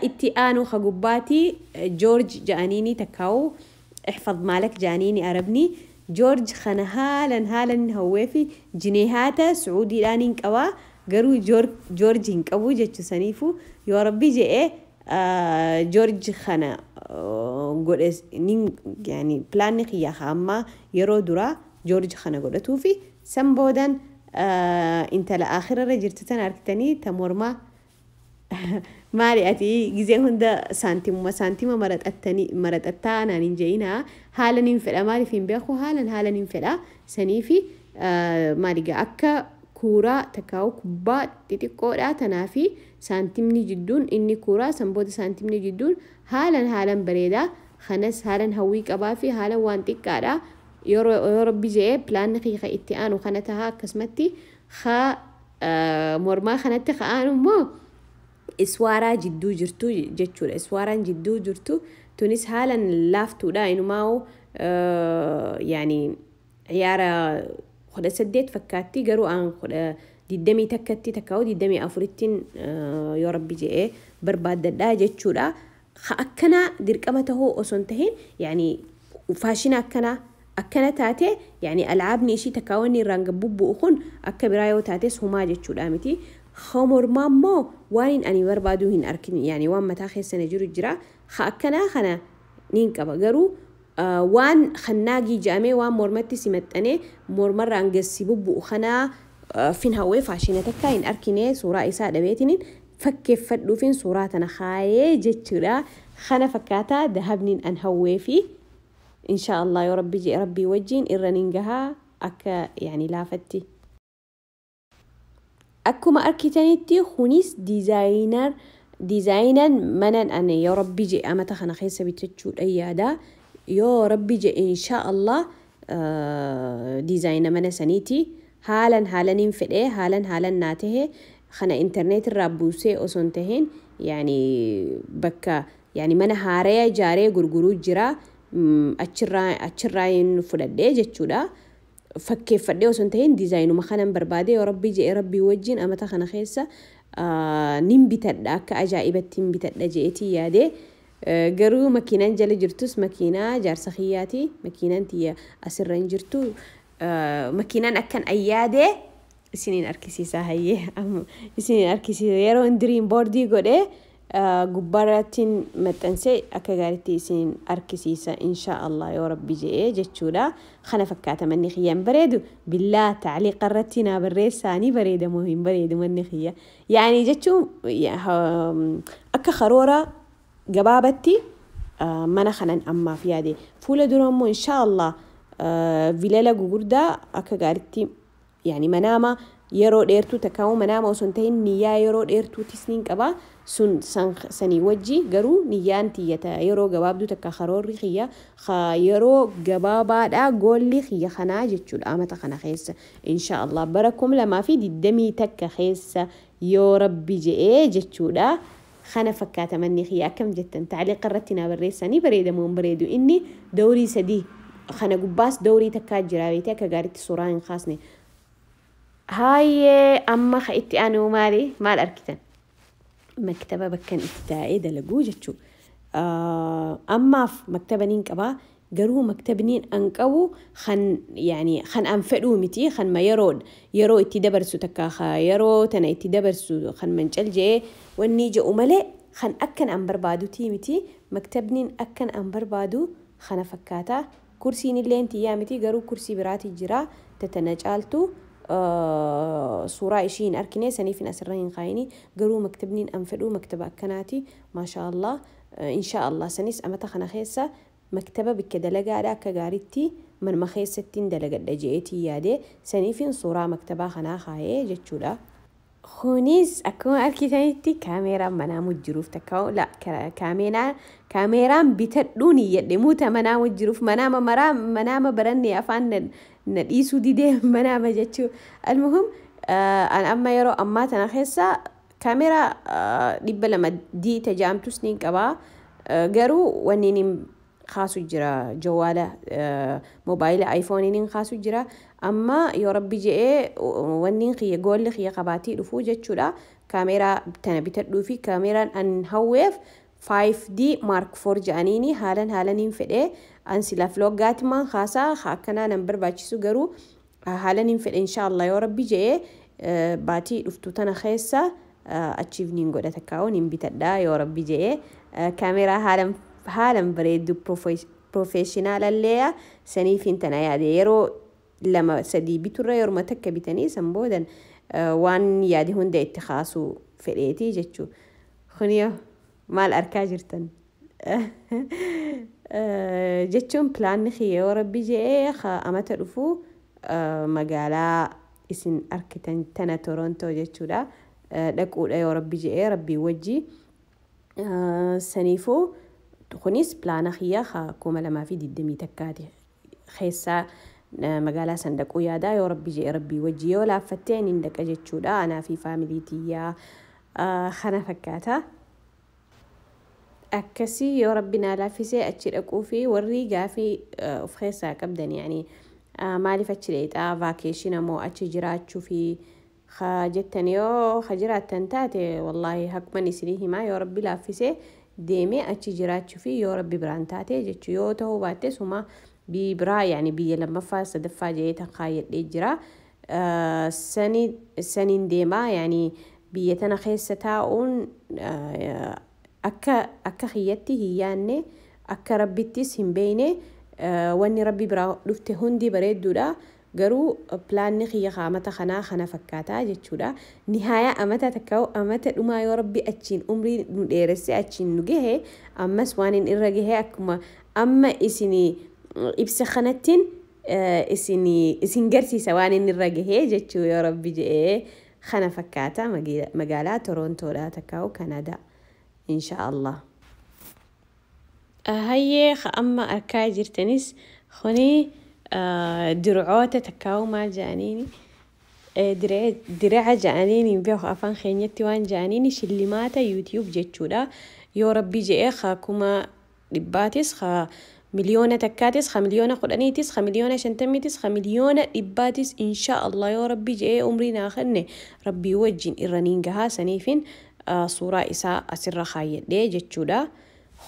itti aanu ka gubbaatii joorj ja'aniini takkaa'u احفظ مالك جانيني أربني جورج خنا هالا هالا هوافي جنيهاتا سعودي لانين قوا قرو جورج هنقبو جتشو سنيفو يا ربي جئ جورج خنا قول نين يعني بلان خيا خاما يرو درا جورج خنا قولتو في سنبودن انت لآخر رجرتتن أركتني تمورما maali ati gizee hunda saantimuma saantima maraxattaa naan hin je'inaa haalan hin fedha maaliif hin beeku haalan haalan hin fedha saniifi maaligaa akka kuuraa takkaa'u kubbaa xixiqqoodha tanaafi saantimni jidduun inni kuuraa sanboota saantimni jidduun haalan haalan bareedaa kanas haalan hawwii qabaa fi haalan waan xiqqaadha yeroo rabbi je'ee pilaanni kiyya itti aanu kana tahaa akkasumatti mormaa kanatti ka'aan immoo Iswaaraa jidduu jirtu jechuudha. Iswaaraan jidduu jirtu tunis haalan laaftuudha. Inumaa'u yaani ciyaara 18 fakkaatti, garuu aan 21tti takkaa'u 24ttiin yoo rabbi je'ee barbaaddadha jechuudha. Akkanaa dirqama tahuu osoo hin tahin, yaani faashina akkanaa akkana taate, yaani alcaabni ishii takkaawwanni irraan gabbubbu'u kun akka biraa yoo taates humaa jechuudha miti. Mormaa immoo waan ani barbaadu hin arkin, yaani waan mataa keessa na jiru jira. Akkanaa kana niin qaba, garuu waan hannaagii jedhamee waan mormatti si maxxanee mormarraan gassi bubbu'u kanaa fin hawwee faashina takka hin arkine, suuraa isaa dhabeetiniin fakkeeffadhuufin suuraa tana kaayee jechuudha. Kana fakkaataa dahabniin an hawwee fi insha Allah yoo rabbi jee rabbii wajjiin irra nin gahaa akka yaani laafatti. Akkuma arkitanitti kunis dizaayinan manan ani yoo rabbi jee amata kana keessa bitachuudha yaada. Yoo rabbi jee insha Allah dizaayina mana saniiti. Haalan haalaniin fedhee haalan haalan naa tahe kana intarneet irraa buusee osoo hin tahin, yaani bakka yaani mana haaraya ijaaree gurguruu jira, achirraa hin fudhadhee jechuudha. Fakkeeffadhee osoo hin tahin dizaayinuma kanan barbaade, yoo rabbi je'e rabbii wajjin amata kana keessa nin bitadha, akka ajaa'ibatti hin bitadha je'eetii yaadee. Garuu makiinaan jala jirtus makiinaa jaarsa kiyyaati. Makiinaan tiyya asirra hin jirtu. Makiinaan akkan ayyaadee isiniin arkisiisa, hayyee isiniin arkisiisa, yeroo dream boardii godhee gubbaarrattiin maxxansee akka gaariitti isiniin arkisiisa insha Allah yoo rabbi je'ee jechuudha. Kana fakkaata manni kiyya, hin bareedu? Billaa tacliiqa irratti naa barreessaa, ni bareeda moo hin bareedu manni kiyya? Yaani jechuun akka karoora gabaabatti mana kanan ammaaf yaade. Fuula dura immoo insha Allah vilala gugurdaa akka gaariitti, yaani manaama yeroo dheertuu takkaa'u manaama osoo hin tahin niyyaa yeroo dheertuutis niin qaba sun sanii wajji. Garuu niyyaan tiyyata yeroo gabaabduu takka karoorri kiyya yeroo gabaabaadha, goolli kiyya kanaa jechuudha amata kana keessa insha Allah bara 2021 keessa yoo rabbi je'ee jechuudha. Kana fakkaata manni kiyya, akkam jettan? Tacliiqa irratti naa barreessanii, bareedamoo hin bareedu? Inni dawrii sadii kana gubbaas dawrii takkaa jira beetee akka gaariitti suuraa hin kaasne. Hayyee, amma ka itti aanu maali? Maal argitan? Maktaba bakkan itti taa'ee dalaguu jechuudha. Ammaaf maktaba niin qabaa, garuu maktabniin an qabu kan yaani kan an fedhuu miti, kan ma yeroo itti dabarsu takka yeroo tana itti dabarsu kan mancal je'ee wanni je'u malee kan akkan an barbaadutii miti. Maktabniin akkan an barbaadu kana fakkaata. Kursiin illee tiyyaa miti, garuu kursii biraati jira tatana caaltu, suuraa ishii hin arkine, saniif asirra hin kaayini. Garuu maktabniin an fedhuu maktaba akkanaati, maasha Allah. Insha Allah sanis amata kana keessa maktaba bikka dalagaadha akka gaariitti manuma keessattiin dalagadha je'eetii yaade, saniifin suuraa maktabaa kanaa kaayee jechuudha. Kunis akkuma argitanitti kaameeraan manaa mujjiruuf takka la kaameeraan bitadhuun iyyadhe muuta manaa mujjiruuf manaama maraa manaama baranne afaan na dhiisuu didee manaama jechuu. Almuhum, an amma yeroo ammaa tana keessa kaameeraa 200 D tajaamtus niin qabaa, garuu wanni niin kaasu jira jawaala moobaayila aayifooniin kaasu jira. Amma yoo rabbi je'ee wanni kiyya goolli kiyya qabaatii dhufuu jechuudha, kaameeraa tana bitadhuu fi kaameeraan an hawweef 5D Mark 4 jedhaniini haalan haalaniin fedhee. An sila vloggaatimaan kaasaa akkanaa nan barbaachisu, garuu haalaniin fedhe. Inshaallah yoo rabbi je'ee baatii dhuftu tana keessa achiif niin godha takkaa'u niin bitadha yoo rabbi je'ee, kaameeraa haalan haalan bareeddu professionalallee. Saniifin tana yaade, yeroo lama sadii biturra yeruma takka bitanii san boodan waan yaade hunda itti kaasuu fedheeti jechuu. Kuniyo maal arkaa jirtan jechuun pilaanni kiyya yoo rabbi je'ee amata dhufuu magaalaa isin arkitan tana Torontoo jechuudha dhaquudha yoo rabbi je'ee rabbii wajji. Saniifuu kunis pilaana kiyya 2021ti keessaa magaalaa san dhaquu yaadaa yoo rabbi je'e rabbii wajji yoo laaffattee nin dhaqa jechuudha anaa fi faamilii tiyyaa. Kana fakkaata. Akkasii yoo rabbi naa laaffisee achi dhaquu fi warri gaafii of keessaa qabdan, yaani maaliif achi dheexaa, vacation moo achi jiraachuu fi jettan, yoo ha jiraattan taate, wallaahi haquman isinii himaa, yoo rabbi laaffisee deemee achi jiraachuu fi yoo rabbi biraan taate jechuu, yoo ta'uu baatte suma biyya biraa, yaani biyya lammaffaa sadaffaa jedhee tan kaayyadhee jira. Saniin deemaa, yaani biyya tana keessa taa'uun akka kiyyatti hin yaanne, akka rabbittis hin beeyne. Wanni rabbi biraa dhufte hundi bareedduudha. Garuu pilaanni kiyya amata kanaa kana fakkaataa jechuudha. Nihaaya amata takka amata dhumaa yoo rabbi achiin umrii nu dheeresse achiin nu gahe, ammas waan hin irra gahe akkuma amma isin ibsa kanattiin isin garsiisa waan inni irra gahee jechuu yoo rabbi jedhee. Kana fakkaata, magaalaa Torontoodha takkaa'u Kanaadaa, insha Allah. Hayyee, amma arkaa jirtanis kuni dircoota takkaa'u maal jedhaniini, dirica jedhaniini beeku afaan keenyatti waan jedhaniini, shillimaata YouTube jechuudha. Yoo rabbi jedhee haa 100,000s, haa 1,000,000s, haa 10,000,000s, haa 50,000,000s, haa 100,000,000s, insha Allah yoo rabbi jedhee umrii naa kenne rabbii wajjin irra niin gahaa. Saniifin suuraa isaa asirra kaayyadhee jechuudha.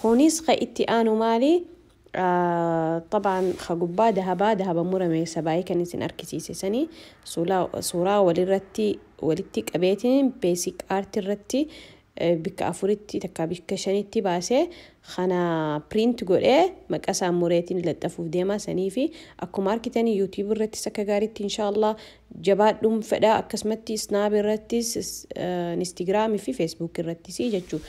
Kunis ka itti aanu maali? طبعا gubbaa dahabaa dahaba murame sabaayii kan isin argisiise sanii suuraa walirratti walitti qabeetiin basic art irratti bikka afuritti takka bikka shanitti baasee kana print godhee maqaa isaa mureetiin laxxafuuf deema. Sanii fi akkuma argitan YouTube irrattis akka gaariitti inshaallah jabaadhuun fedha, akkasumatti Snap irrattis, Instagramii fi Facebook irrattis jechuu.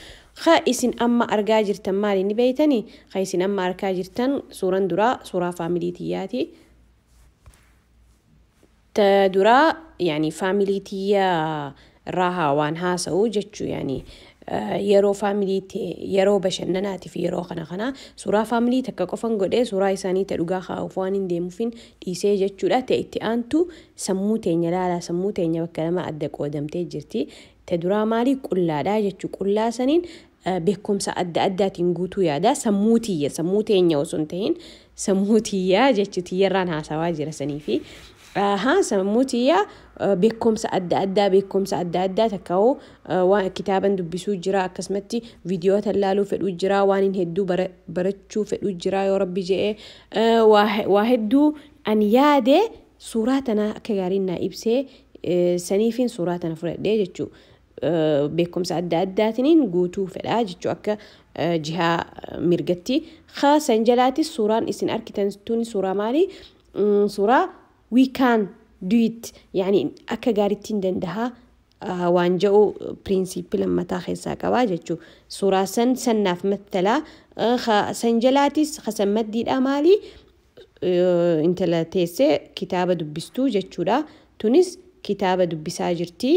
Ka isin amma argaa jirtan maali ni beeytanii? Ka isin amma argaa jirtan suuraan duraa suuraa family tiyyaati. Ta duraa yaani family tiyyaa irraa waan haasa'u jechuu, yaani yeroo family yeroo bashannanaatii fi yeroo kana kana suuraa family takka qofan godhee suuraa isaanii ta dhugaa kaa'uuf waan hin deemuufin dhiisee jechuudha. Ta'e itti aantu sammuu teenya laala, sammuu teenya bakka lama adda qoodamtee jirti. Ta duraa maali? Qullaadha jechuu. Qullaa saniin beekumsa adda addaatiin guutuu yaada sammuu tiyya, sammuu teenya osoo hin ta'in sammuu tiyyaa jechuu, tiyyarraan haasawaa jira sanii fi haa sammuu tiyyaa beekumsa adda addaa, beekumsa adda addaa takka'uu waan kitaaban dubbisuu jira, akkasumatti viidiyoota ilaaluu fedhuu jira, waan hin hedduu barachuu fedhuu jira. Yoo rabbi jedhee waa hedduu ani yaade suuraa tana akka gaariin naa ibsee saniifin suuraa tana fudhadhee jechuu. Beekumsa adda addaatiin guutuu fedhaa jechuu akka jihaa mirgatti. San jalaatis suuraan isin argitan tun suuraa maali? Suuraa we can do it, yaani akka gaariitti hin dandahaa waan jedhu principle mataa keessaa qabaa jechuu. Suuraa san sannaaf mattalaa. San jalaatis san maddiidha maali? Intala teessee kitaaba dubbistuu jechuudha. Tunis kitaaba dubbisaa jirti.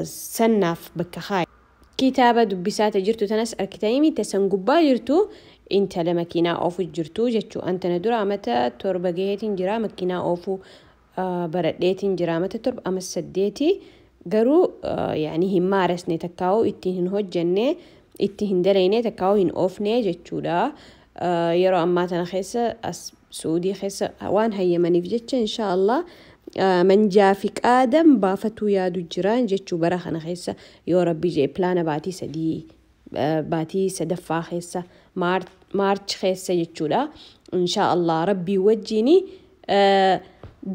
Sannaaf bakka haaya. Kitaaba dubbisaa jirtu tanas argitanii miti? San gubbaa jirtu intala makiinaa oofu jirtu jechuu. Antana dura amata 7 gaheetiin jira, makiinaa oofuu baradheetiin jira amata 7 ama 8, garuu yaani hin maarasne takkaa'uu ittiin hin hojjenne, itti hin dalayne takkaa'uu hin oofne jechuudha. Yeroo ammaa tana keessa as Suudii keessa waan hayyamaniif jecha insha Allah manjaa fi qaadan baafatuu yaadu jiran jechuu. Bara kana keessa yoo rabbi jee pilaana baatii 3, baatii sadaffaa keessa, March keessa jechuudha. Insha Allah rabbii wajjini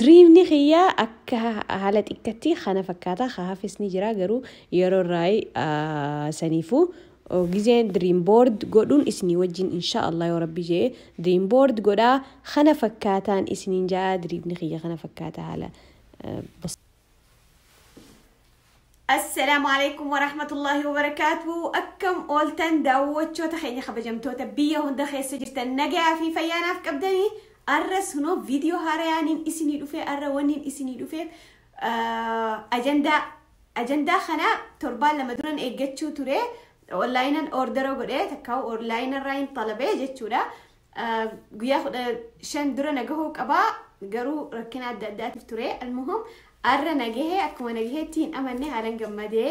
dreamni kiyyaa akka haala xiqqatti kana fakkaata. Hafis ni jira garuu yeroo irraa saniifuu gizeen dream board godhuun isinii wajjin insha Allah yoo rabbi jee dream board godhaa. Kana fakkaataan isiniin jaa, dreamni kiyya kana fakkaata haala. السلام عليكم ورحمة الله وبركاته. Akkam ooltan daawwachoota keenya kabajamtoota biyya hunda keessa jirtan? Nagaa fi fayyaanaaf qabdanii? Arras hunoo viidiyoo haarayaaniin isinii dhufe. Arra wanniin isinii dhufeef ajandaa kana torbaan 2 duran eeggachuu ture. Onlinean order godhee takka onlinearraa hin xalabee jechuudha. Guyyaa 15 dura nagahuu qabaa. Garuu rakkina adda addaatiif ture. Almuhum arra nagahee akkuma nagaheetti hin amanne haalan gammadee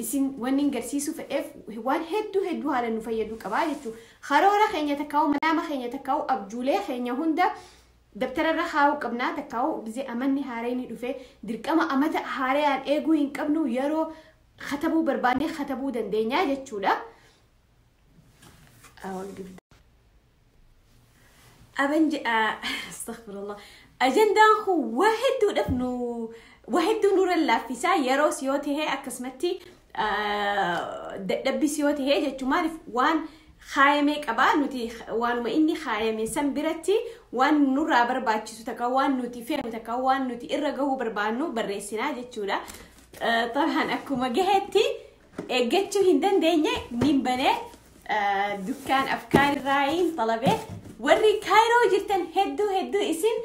isin wanni hin garsiisuu fedheef waan hedduu hedduu haalan nu fayyaduu qabaa jechuudha. Karoora keenya takkaa'u manaama keenya takkaa'u abjuulee keenya hunda dabtararra kaa'uu qabnaa takkaa'u bizee amanni haareen dhufe dirqama amata haaraan eeguu hin qabnu yeroo katabuu barbaannee katabuu dandeenya jechuudha. أبنج استغفر الله أجندان خو واحد دفنو واحد نور اللافسا يروس يوتي هي أكسمتي دبس يوتي هي جتو مالف وان خايمي قبا نوتي وان ما إني خايمي سنبرتي وان نورا برباتشي تكا وان نوتي فينو تكا وان نوتي إرقه بربانو بريسنا جتشولا طبعا أكو ما جهتي جتشو هندن دينيا نمبني دكان أفكار راين طلبه warri kaayiroo jirtan hedduu hedduu isin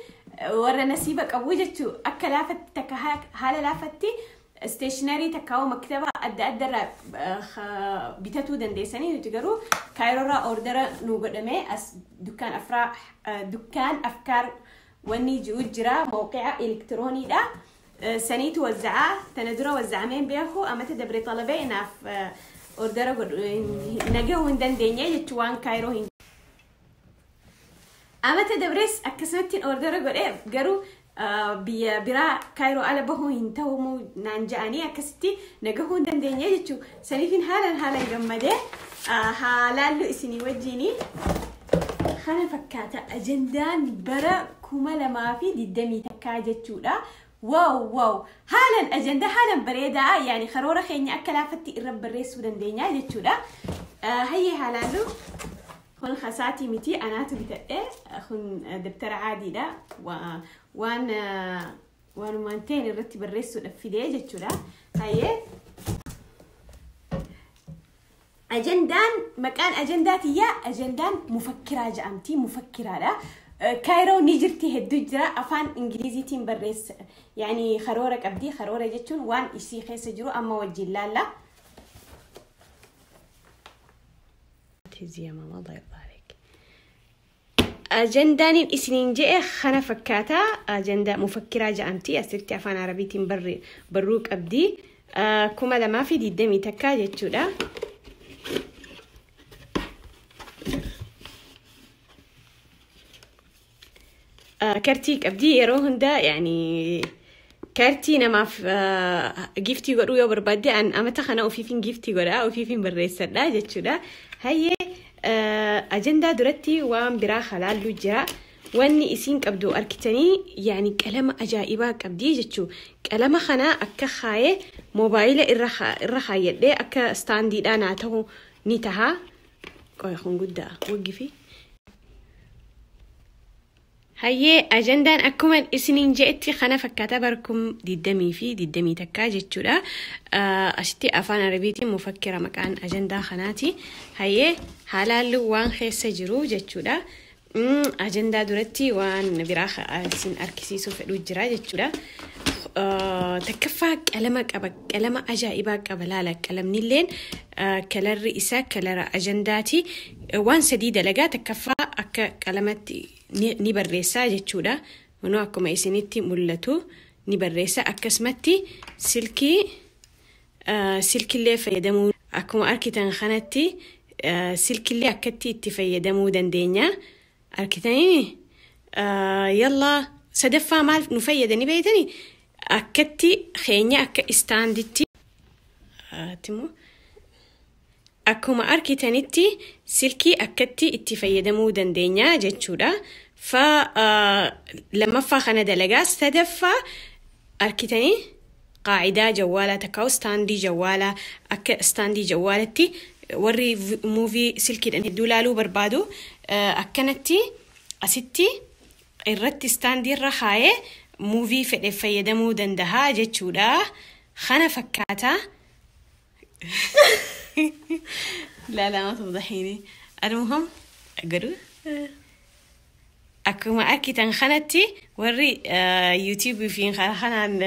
warra nasiiba qabu jechuu akka laafatti takka haala laafatti isteeshinarii takkaa'u maktaba adda addarraa bitatuu dandeessanii nuti garuu kaayiroorraa oordara nu godhame as dukkaan afraa dukkaan afkaar wanni ji'u jira mawqica elektirooniidha. Saniitu wazza'aa tana dura wazzacameen beeku amata dabre talabee inaaf oordara nagahuu hin dandeenye jechuu waan kaayiroo hin amata dabres akkasumatti ordera godhee garuu biyya biraa kaayiroo ala bahuu hin ta'u naan ja'anii akkasitti nagahuu hin dandeenye jechuu saniifin haalan haalan gammadee haalaallu isinii wajjiinii kana fakkaata ajendaan bara 2021 jechuudha. Wow wow haalan ajendaa haalan bareedaa yaani karoora keenya akka laafatti irra barreessuu dandeenya jechuudha. Hayyee haalaallu kun خساتي متي أنا تبتأ خن دفتر عادي ده وان وان مانتين الرتب الرسو الفيديو جتشولا هاي أجندان مكان أجنداتي يا أجندان مفكرة جامتي مفكرة لا كايرو نيجرتي هدوجرا أفان إنجليزي تيم بريس يعني خرورة أبدي خرورة جتشون وان إشي خيس جرو أما وجه لا لا يا ماما الله يرضى عليك. أجندان إسنين جاء خنا فكاتا أجندة مفكرة جامتي أسرتي أفان عربيتي بروك أبدي كما لما في دي دمي تكا جتشولا كارتيك أبدي يروهن دا يعني كارتي نما في جيفتي قرو يا بربادي أن أمتا خنا وفيفين جيفتي قرا وفيفين بريسر لا جتشولا هاي أجندة درتي وان برا خلال لجرا واني إسين كبدو أركتني يعني كلام أجائبا كبدي جتشو كلام خنا أكا خاي موبايل الرخاية دي أكا ستاندي دانا تهو نيتها قوي خون قدا وقفي هاي أجندان أكما إسنين جئتي خنا فكاتا بركم دي في دي تكا جتشولا أشتي أفان عربيتي مفكرة مكان أجندا خناتي هاي حلال وان خيس جرو جتشولا أجندا درتي وان براخ سن أركسيسو فلو جرا جتشولا تكفى كلامك أبا كلام أجائبك أبا كلام نيلين كلر رئيسة كلر أجنداتي وان سديدة لقا تكفى أكا كلامتي ni barreessaa jechuudha. Manuu akkuma isinitti mul'atu ni barreessa. Akkasumatti silkii silkillee fayyadamuu akkuma argitan kanatti silkillee akkatti itti fayyadamuu dandeenya. Argitanii yallaa sadaffaa maal nu fayyadanii beektanii akkatti keenya akka istaanditti akkuma argitanitti silkii akkatti itti fayyadamuu dandeenya jechuudha. Fa lammaffaa kana dalagaa sadaffaa argitanii qaacidaa jawwaalaa takkaa'u istaandii jawwaalaa akka istaandii jawwaalatti warri muuvii silkiidhaan hedduu ilaaluu barbaadu akkanatti asitti irratti istaandii irra kaayee muuvii fedhe fayyadamuu danda'a jechuudha. Kana fakkaata. لا لا ما تفضحيني. المهم قالوا akkuma argitan kanatti warri yuutuubii fi kanaan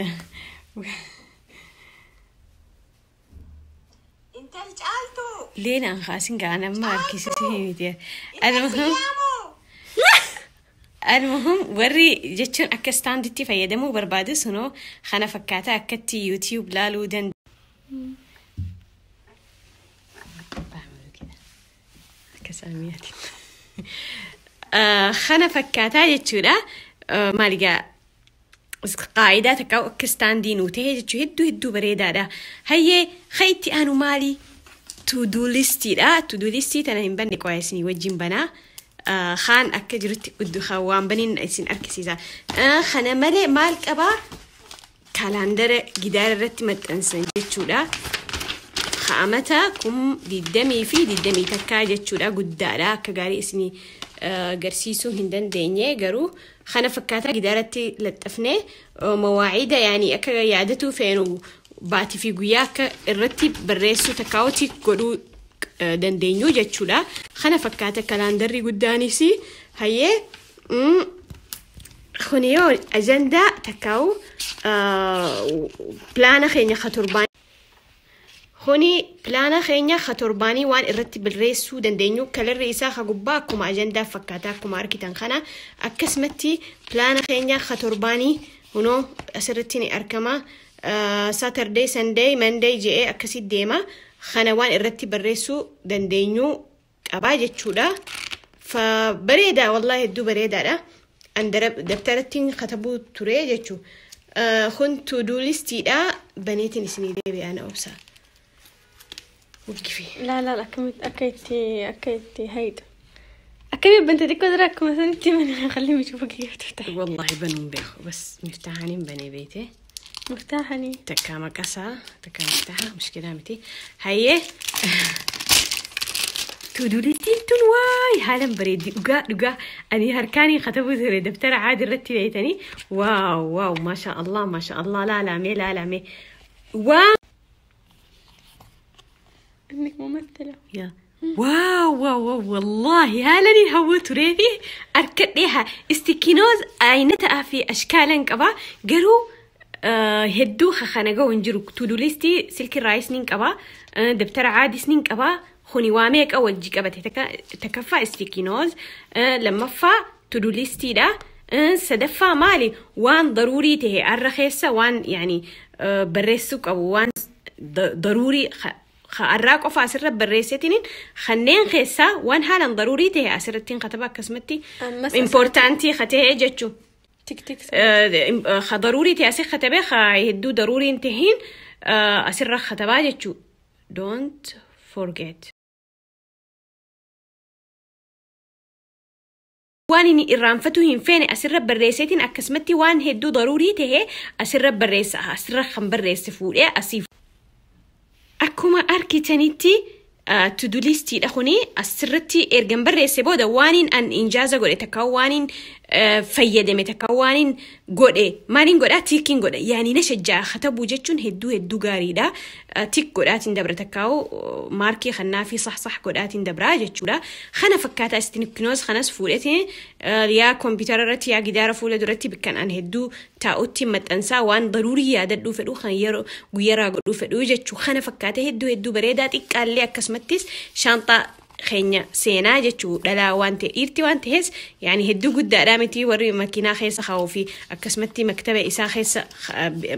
Intal caaltu. Leenaan kaasin gaa nama harkisisee miti. المهم Almuhum warri jechuun akka standitti fayyadamuu barbaadu sunoo kana fakkaata akkatti YouTube laaluu danda'u. Kana fakkaataa jechuudha. Maaligaa qaayidaa takka akka standii nuu ta'e jechuu hedduu hedduu bareedaadha. Hayyee kan itti aanu maali? To-do listiidha. To-do listii tana hin banne qo'aa isinii wajjin banaa. Kaan akka jirutti waan baniin isin argisiisa. Kana malee maal qabaa? Kalaandara gidaara irratti maxxansan jechuudha. Ka'amata 2021 jechuudha guddaadha akka gaarii isinii agarsiisuu hin dandeenye garuu kana fakkaataa gidaaratti laxxafnee mawaacida yaani akka yaadatuu feenu baatii fi guyyaa akka irratti barreessuu takkaawwatii godhuu dandeenyu jechuudha. Kana fakkaata kalaandarri guddaanis hayyee kun yoo ajandaa takkaawu pilaana keenya ka torbaan Kuni pilaana keenya ka torbaanii waan irratti barreessuu dandeenyu kalarri isaa ka gubbaa akkuma ajandaa fakkaata akkuma argitan kana akkasumatti pilaana keenya ka torbaanii hunoo asirratti ni argama. Saturday, Sunday, Monday je'ee akkasitti deema. Kana waan irratti barreessuu dandeenyu qabaa jechuudha. Fa bareeda wallahi hedduu bareedaadha. An dabtarattiin katabuu ture jechuudha. Kun to-do listiidha. Baneetiin isinii deebi'aa na obsa. وقفي. لا لا akka itti hayxu akkamitti bante xiqqoo dura akkuma sanitti mana خليهم يشوفوك كيف تفتح. والله بنون بيخو بس مفتاحاني بني بيتي. مفتاحني. تكا مقصة تكا مفتاحة مشكلة متي هيا to-do listiin tun waay haalan bareeddi dhugaa dhugaa ani harkaanii katabuu ture daftara caadi irratti beeytanii wow wow maasha allah maasha allah laalame laalame waa انك ممثلة. يا wow wow wow والله haalani hawwuu turee fi harkadheeha sticky notes ayinataa fi ashkaalan qaba garuu hedduu kana gahu hin jiru to-do listii silki raayis nin qaba dabtara caadis nin qaba kuni waa meeqa wajji qabate takkaffaa sticky notes lammaffaa to-do listiidha sadaffaa maali waan daruurii tahe arra keessa waan yani barreessuu qabu waan daruurii arraa qofa asirra barreessetiniin kanneen keessaa waan haalan daruurii tahe asirrattiin kataba akkasumatti Ammas importantii katee jechuu. Tick tick. Ka daruurii ta'e asii katabee ka hedduu daruurii hin tahin asirra katabaa jechuu. Don't forget. Waan inni irraanfatuu hin feene asirra barreesseetiin akkasumatti waan hedduu daruurii tahe asirra barreessa asirra kan barreesse fuudhee asii. Akkuma argitanitti to-do listiidha kuni asirratti ergan barreesse booda waaniin an injaaza godhe takka waaniin fayyadame takka waaniin godhe maaliin godhaa tickiin godha yaani na shajjaa katabuu jechuun hedduu hedduu gaariidha tick godhaatiin dabra takkaa'u maarkii kannaa fi sax sax godhaatiin dabraa jechuudha kana fakkaataa sticky notes kanas fuudhetiin yaa kompiitara irratti yaa gidaara fuula duratti bikkan an hedduu taa'utti maxxansaa waan daruurii yaadadhuu fedhu kan yeroo guyyaraa godhuu fedhu jechuu kana fakkaata hedduu hedduu bareedaa xiqqaallee akkasumattis shaanxaa keenya seenaa jechuu dhalaa waan ta'e dhiirti waan ta'es yaani hedduu guddaadhaa miti warri makiinaa keessa kaa'uu fi akkasumatti maktaba isaa keessa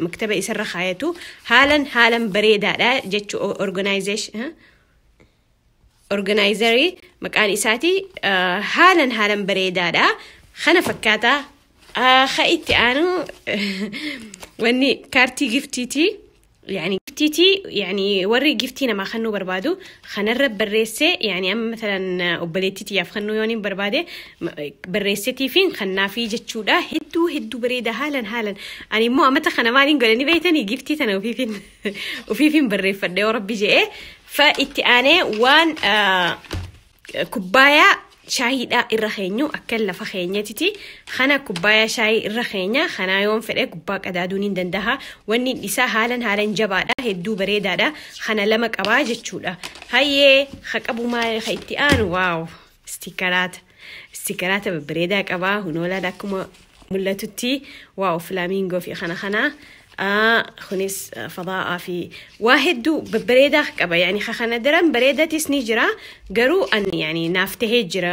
maktaba isarra kaayatu haalan haalan bareedaadha jechuu organization organizerii maqaan isaati haalan haalan bareedaadha kana fakkaataa ka itti aanu wanni kaartii giftiiti يعني giftiiti يعني warri giftii namaa kennuu barbaadu kanarra barreessee yani amma matalan obboleettiitiyaaf kennuu yoon hin barbaade barreesseetii fi kannaafii jechuudha hedduu hedduu bareeda haalan haalan ani immoo amata kana maaliin godhani beeytanii giftii tana ofiifin barreeffadhe yoo rabbi je'ee fa itti aanee waan kubbaayaa shaayiidha irra keenyu akka lafa keenyatiti kana kubbaayaa shaayii irra keenya kana yoon fedhe gubbaa qadaaduun hin dandaha wanni isaa haalan haalan jabaadha hedduu bareedaadha kana lama qabaa jechuudha hayyee ha qabu maal ha itti aanu wow stickeraata stickeraata babbareedaa qabaa hunoolaadha akkuma mul'atutti wow flamingo fi kana kana kunis fadaa'aa fi waa hedduu babbareedaa qaba yani kana daran bareedatis ni jira garuu an yani naaf tahee jira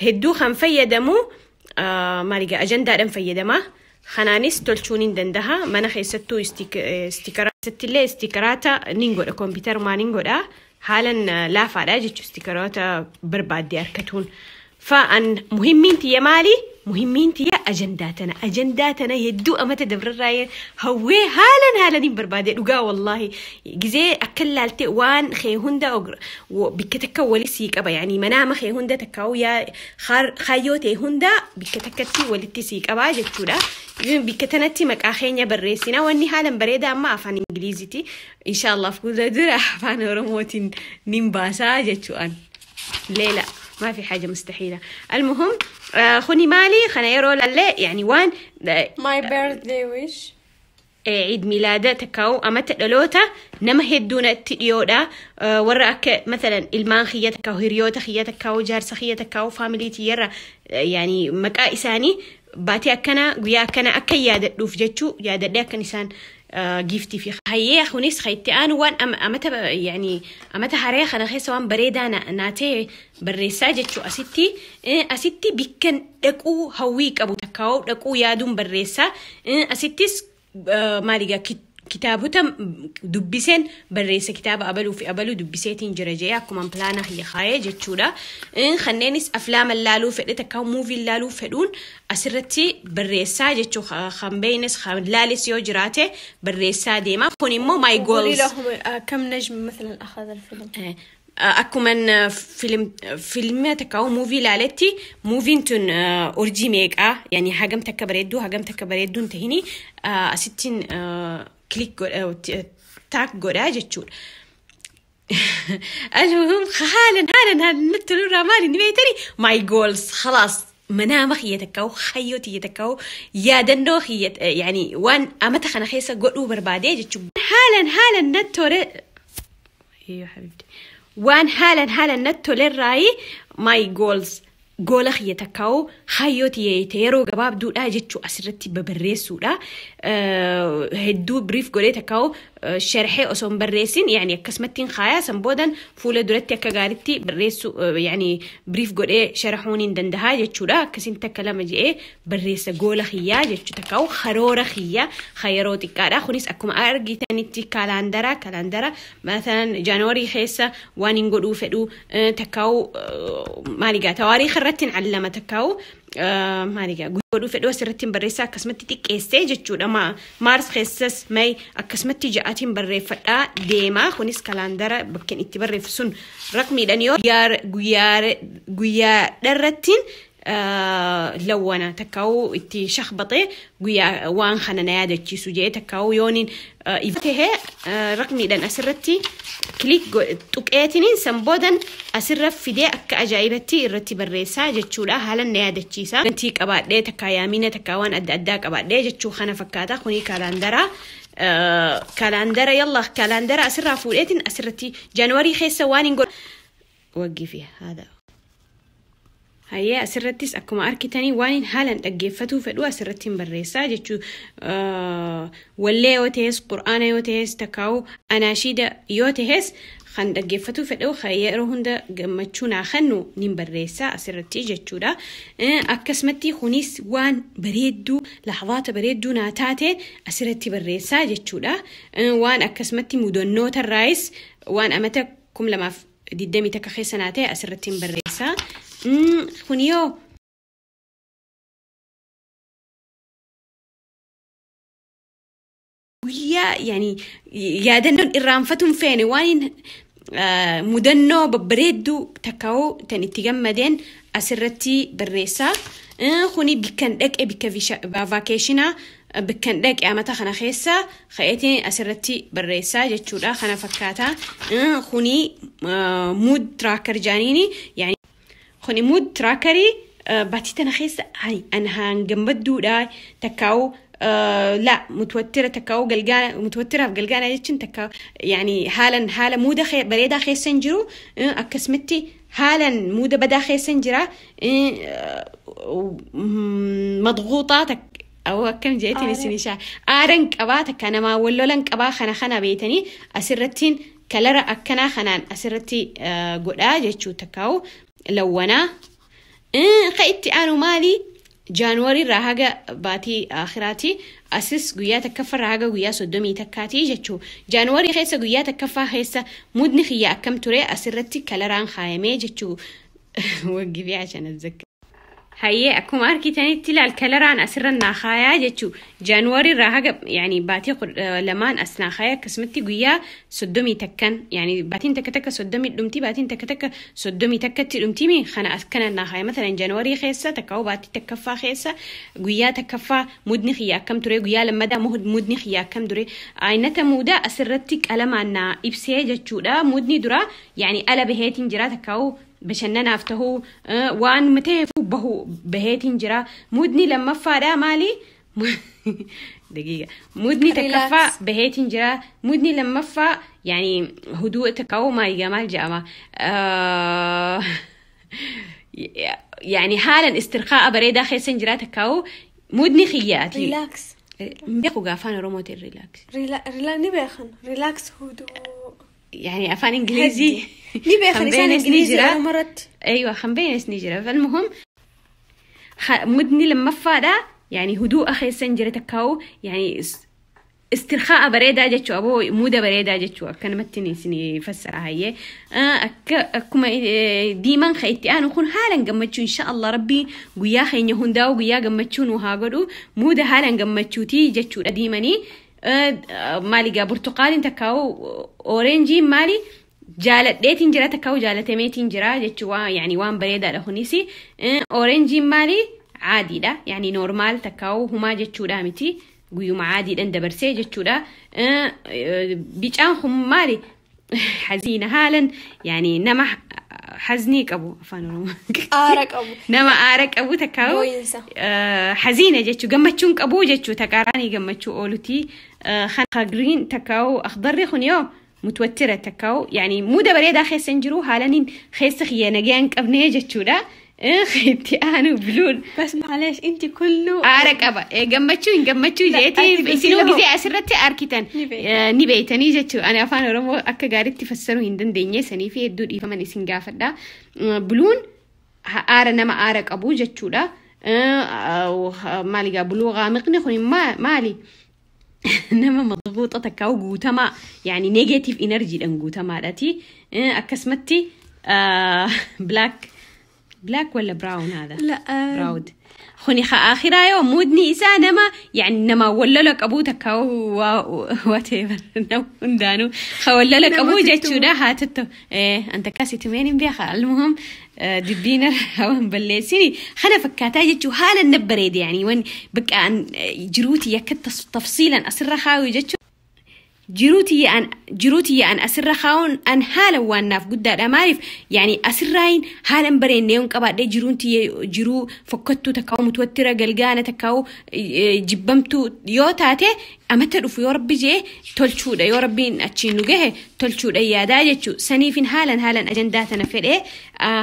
hedduu kan fayyadamu. Maaligaa ajandaadhaan fayyadama. Kanaanis tolchuun hin danda'a. Mana keessattuu stickera keessattillee stickeraata nin godha, kompiitarumaa nin godha. Haalan laafaadha jechuun stickeroota barbaadde harkatuun. Fa'aan muhimmiin tiyya maali? Muhimmiin tiyya ajandaa tana. Ajandaa tana hedduu amata dabrarraa hawwee haalan haalan hin barbaade dhugaa wallaahi. Gizee akka laalte waan kee hunda bikka takka wali sii qaba. Yani manaama kee hunda takkaa'u yaa kaayyoo ta'e hunda bikka takkatti walitti sii qaba jechuudha. Bikka tanatti maqaa keenya barreessina. Wanni haalan bareedaa amma afaan Ingiliziiti. Inshaallah fuula dura afaan Oromootiin nin baasaa jechuudhaan. ليه لا؟ ما في حاجة مستحيلة. المهم خوني مالي خنا يرو لا يعني وان My birthday wish. عيد ميلاده تكاو أما تدلوتا نما هدونا تديودا ورا أك مثلا ilmaan خيا تكاو هريوتا خيا تكاو جارس خيا تكاو family تيرا يعني مكا إساني باتي أكنا قويا أكنا أكا ياددوف جتشو يادد أكن إسان giftii fi hayyee kunis itti aanu waan amata yani amata haree kana keessa waan bareedaa naatee barreessaa jechuu asitti bikkan dhaquu hawwii qabu takkaa'uu dhaquu yaaduun barreessaa asittis maaligaa kitaabota dubbiseen barreessa kitaaba abaluu fi abaluu dubbiseetiin jira jee akkuma plana kaayee jechuudha. Kanneenis aflaama laaluu fedhe takka movie laaluu fedhuun asirratti barreessaa jechuu kan beeynes kan laales yoo jiraate barreessaa deema. Kun immoo my قولي goals. لهم كم نجم مثلا أخذ الفيلم. Akkuman filma takka movie laaletti movien tun urjii meeqaa yani hagam takka bareedduu hagam takka bareedduun tahini asittiin click godha taak godhaa jechuudha. المهم حالا حالا حالا نتلو مالي نبيتني my goals خلاص manaama kiyya takkaa'u hayyoo tiyya takkaa'u yaadannoo kiyya yani waan amata kana keessa godhuu barbaadee jechuudha. Haalan haalan nattore ايوه حبيبتي waan haalan haalan nattolerraayi my goals goala kiyya takkaa'u hayyoo tiyya yeroo gabaabduudha jechuu asirratti babarreessuudha. Hedduu brief godhee takkaa'u sharxee osoo hin barreessin yani akkasumattiin kaayaa san boodan fuula duratti akka gaariitti barreessu yani brief godhee sharaxuun hin dandahaa jechuudha. Akkasin takka lama je'ee barreessa goala kiyyaa jechuu takkaa'u karoora kiyyaa yeroo xiqqaadha. Kunis akkuma argitanitti calendara مثلا January keessa waan hin godhuu fedhu takkaa'u maaligaa tawaariikh irratti hin allama takkaa'u maaligaa godhuu fedhu asirratti hin barreessa akkasumatti xiqqeessee jechuudha. March keessas May akkasumatti ja'atiin barreeffadhaa deema. Kunis calendara bakkeen itti barreeffu sun raqmiidhaan yoo guyyaa dharrattiin lawwana takkaa'u itti shakhbaxee guyyaa waan kana na yaadachiisu jee takkaa'u yooniin tahee raqmiidhaan asirratti click tuqeetiniin san boodan asirra fidee akka ajaa'ibatti irratti barreessaa jechuudha. Haalan na yaadachiisa. Gantii qabaadhee takkaa yaamina takkaa waan adda addaa qabaadhee jechuu kana fakkaata. Kuni calendara yalla calendara asirraa fuudheetiin asirratti January keessa waan hin godhu وقفي هذا Hayyee asirrattis akkuma argitanii waan hin haalan dhaggeeffatuu fedhu asirratti hin barreessaa jechuu wallee yoo ta'es qur'aana yoo ta'es takkaa'u anaashiida yoo ta'es kan dhaggeeffatuu fedhu yeroo hunda gammachuu naa kennu nin barreessaa asirratti jechuudha. Akkasumatti kunis waan bareedduu lahzaata bareedduu naa taate asirratti barreessaa jechuudha. Waan akkasumatti mudannoota irraayis waan amata 2021 keessa naa ta'e asirratti hin barreessaa. Kun yoo guyyaa yani yaadannoon irraanfatuun feene waan mudannoo babbareedduu takkaa'uu tan itti gammadeen asirratti barreessaa. Kuni bikkan dhaqe bikka vacationaa bikkan dhaqe amata kana keessa ka'eetiin asirratti barreessaa jechuudha. Kana fakkaata. Kuni mood tracker jaaniini yani kuni mood trackerii baatii tana keessa an haan gammadduudha takkaa'u لا متوترة تكاو قلقانة متوترة في قلقانة جتشن تكاو يعني حالا حالا مودا خي بريدا خي سنجرو أكسمتي حالا مودا بدا خي سنجرا مضغوطة تك أو كم جيتني سنشا آرنك أبا تكانا ما ولولنك أبا خنا خنا بيتني أسرتين كلرا أكنا خنان أسرتي قدا جتشو تكاو لونا خيتي أنا مالي Jaanuwaarii irraa haga baatii akhiraati, asis guyyaa 1ffaarraa haga guyyaa 31ti jechuu. Jaanuwaarii keessa guyyaa 1ffaa keessa moodni kiyya akkam ture asirratti coloraan kaayamee jechuu. وقفي عشان اتذكر. Hayyee, akkuma argitanitti ilaal, coloraan asirra naa kaayaa jechuu. Jaanuwaarii irraa haga yani baatii 2n as naa kaaya. Akkasumatti guyyaa 31n, yani baatiin takka takka 30 dhumti, baatiin takka takka 31tti dhumtimi, kana akkana naa kaaya. Matalan jaanuwaarii keessa takka baatii 1ffaa keessa guyyaa 1ffaa moodni kiyya akkam ture, guyyaa lammadaa moodni kiyya akkam ture, aynata mooda asirratti qalamaan naa ibsee jechuudha. Moodni dura yani ala baheetiin jira, takkaa'u bashannanaaf tahuu waan ta'eef bahu baheetiin jira. Moodni lammaffaadha maali? دقيقة. Moodni 1ffaa baheetiin jira. Moodni lammaffaa yani هدوء takkaa'u maal jedhama? Yani haalan istirqaa'a bareedaa keessa jira takkaa'u moodni kiyyaati. Relax. Beeku afaan Oromootiin relax. Ni beekan. Relax, هدوء. يعني afaan Ingilizii. Ni beekan isaan Ingilizii Oromoo. ايوه, خنبينس نجرا. فالمهم moodni lammaffaadha yani هدوء keessan jira takkaa'u yani istirqaa'a bareedaa jechuu, aboo mooda bareedaa jechuu, akkanumatti isin fassara. Hayyee, akka akkuma diimaan ka itti aanu kun haalan gammachuu. Insha Allah rabbii guyyaa keenya hundaa'u guyyaa gammachuu nu haa godhu. Mooda haalan gammachuutii jechuudha diimanii. Maali gaa burtuqaaliin takkaa'u orangeiin maali? Jaaladheetiin jira takkaa'u jaalatameetiin jira jechuu, yani waan bareedaadha kunis. Orangeiin maali? Caadiidha, yani normal takkaa'u humaa jechuudha miti, guyyuma caadiidhaan dabarsee jechuudha. Bicaan kun maali? حزينة haalan yani nama haznii qabu, afaan Oromoo. Aara qabu. Nama aara qabu takkaa'u. Booyinsa. حزينة jechuu gammachuun qabu jechuu, taqaaraanii gammachuu ooluti. Kan green takkaa'u أخضرri kun yoo متوترة takkaa'u yani mooda bareedaa keessa hin jiru, haalaniin keessa kiyya nagaa hin qabne jechuudha. Itti aanu blueun. بس معلش انت كله Aara qaba, gammachuu hin gammachuu jeetii isinuu gizee asirratti arkitan ni beeytanii jechuu. Ani afaan Oromoo akka gaariitti fassaruu hin dandeenye sanii fi hedduu dhiifaman isin gaafadha. Blueun aara, nama aara qabu jechuudha. Maali gaa blue gaamiqni kun maali? Nama مضغوطة takkaa'u guutamaa, yani negative energydhaan guutamaadhaati. Akkasumatti black, black ولا brown هذا؟ لا. Brown kuni akhiraa yoo moodni isaa nama yani nama wallala qabu takkaa'u whatever, nama hundaanuu wallala qabu jechuudha. Haa tattu anta kaasitumeen hin beeka. المهم dubbiin hawan balleessini, kana fakkaataa jechuu. Haala na bareede, yani wan bakka jiruuti yakka tafsiilan asirra kaayu jechuu. Jiruuti an asirra kaa'uun an haala waan naaf guddaadha. Maaliif? Yani asirraayin haalan bareennee yoon qabaadhee jiruun jiruu fokkattuu takkaa'u متوترة galgaana takkaa'u jibbamtuu yoo taate, amata dhufu yoo rabbi jee tolchuudha, yoo rabbiin achiin nu gahe tolchuudha yaadaa jechuu. Saniifin haalan haalan ajandaa tana fedhee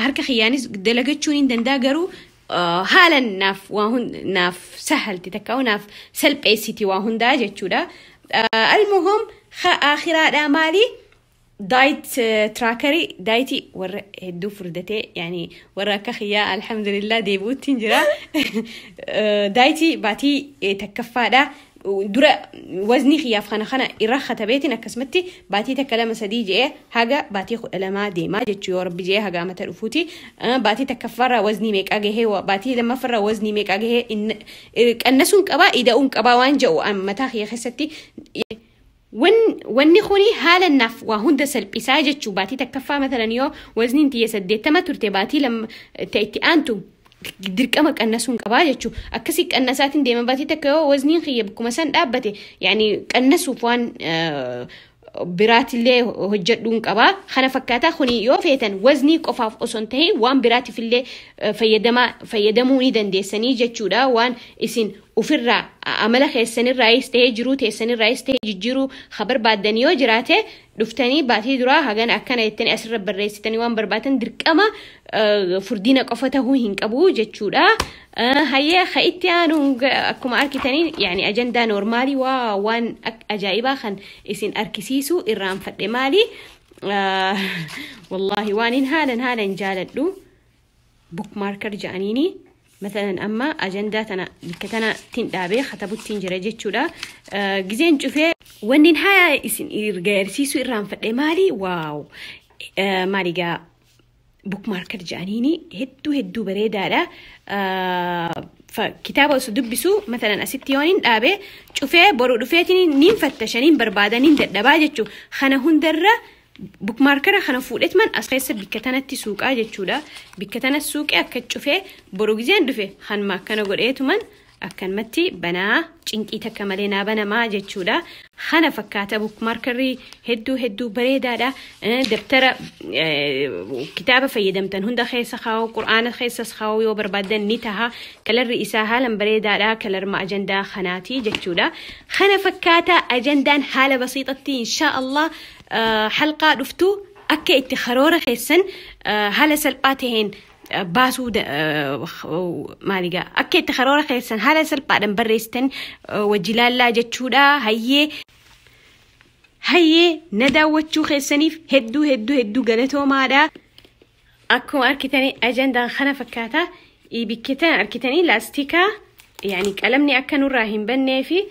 harka kiyyaanis dalagachuun hin danda'a, garuu haalan naaf waa naaf sahalti takkaa'u naaf salpheessiti waa hundaa jechuudha. المهم akhiraadha maali? Diet trackerii, dietii warra hedduu furdatee, yani warra akka kiyyaa alhamdulillah deebi'uutti hin jira. Dietii baatii 1ffaadha dura wazni kiyyaaf kana kana irra katabeetiin, akkasumatti baatii 1, 2, 3 je'ee haga baatii 12 deemaa jechuu, yoo rabbi je'ee haga amata dhufuuti. Baatii 1ffaarraa waznii meeqaa gahee, baatii lammaffaarraa waznii meeqaa gahee, qannasuun qabaa ida'uun qabaa waan jedhu mataa kiyya keessatti. Wanni kuni haala naaf waa hunda salphisaa jechuu. Baatii 1ffaa matalan yoo wazniin tiyya 80 turte, baatii lama itti aantu dirqama qannasuun qabaa jechuu. Akkasii qannasaatiin deema. Baatii 1 yoo wazniin kiyya bakkuma san dhaabbate, yani qannasuuf waan biraatillee hojjedhuun qabaa. Kana fakkaataa kuni yoo feetan waznii qofaaf osoo hin tahin waan biraatiif illee fayyadamuu ni dandeessanii jechuudha. Waan isin ofirraa amala keessanirraayis ta'ee jiruu teessanirraayis ta'ee jijjiiruu ha barbaaddan yoo jiraate, dhuftanii baatii duraa hagan akkana jettanii asirra barreessitanii waan barbaadan, dirqama furdina qofa tahuu hin qabu jechuudha. Hayyee, ha itti aanu akkuma arkitanii yani ajandaa normalii waa waan ajaa'ibaa kan isin arkisiisu irraanfadhe maali? Wallaahi waan hin haalan haalan jaaladhu bookmarker jedhaniini. Matalan amma ajandaa tana bakka tanattiin dhaabee katabuttiin jira jechuudha. Gizeen cufee wanni haa isin agarsiisuu irraanfadhe maali? Wow! Maali gaa bookmarker jedhaniini hedduu hedduu bareedaadha. Kitaaba osoo dubbisu matalan asitti yoon hin dhaabe cufee boru dhufeetiin niin fattasha, niin barbaada, niin dadhabaa jechuudha. Kana hundarra bookmarkera kana fuudhetman as keessa bikka tanatti suuqaa jechuudha. Bikka tana suuqee akka cufee boru gizeen dhufe kanuma akkana godheetuman akkanumatti banaa, cinqii takka malee naa banamaa jechuudha. Kana fakkaata bookmarkerri, hedduu hedduu bareedaadha. Dabtara kitaaba fayyadamtan hunda keessa kaa'u, qur'aana keessas kaa'u yoo barbaaddan ni taha. Kalarri isaa haalan bareedaadha. Kalarma ajandaa kanaati jechuudha. Kana fakkaata ajandaan haala basiixatti. Insha Allah halqaa dhuftu akka itti karoora keessan haala salphaa taheen baasuu, maaligaa akka itti karoora keessan haala salphaadhaan barreessitan wajji laallaa jechuudha. Hayyee hayyee, na daawwachuu keessaniif hedduu hedduu hedduu galatoomaadha. Akkuma argitanii ajandaan kana fakkaata. Bikkitan argitanii laastikaa yaani qalamni akka nurraa hin bannee fi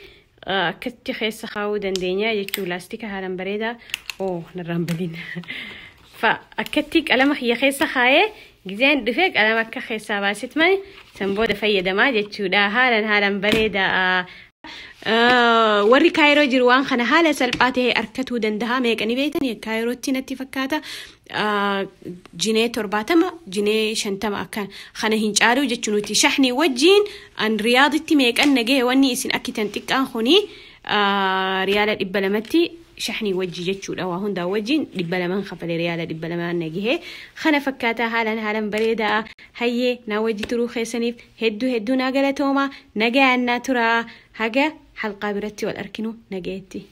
akkatti keessa kaa'uu dandeenya jechuu, laastika haalaan bareedaa. Oo, narraa hin badin. Fa akkatti qalama kiyya keessa kaa'ee gizeen dhufee qalama akka keessaa baasetman san booda fayyadamaa jechuudha. Haalaan haalaan bareedaa. Warri Kaayiroo jiru waan kana haala salphaa ta'e argatuu danda'a. Meeqani beektan? Kaayirootti natti fakkaata jinee 70, jinee 50 akkan kana hin caalu jechuu nuti shahnii wajjiin. An Riyaaditti meeqan nagee wanni isin akkitan xiqqaan kuni riyaala 200tti shahnii wajji jechuudha. Waa hundaa wajjiin 200n kafale, riyaala 200n nagahee. Kana fakkaataa, haalaan haalaan bareedaa. Hayyee, naa wajji turuu keessaniif hedduu hedduu naa galatooma. Nagayaan naa turaa, haga halqaa biratti wal arkinu nagayetti.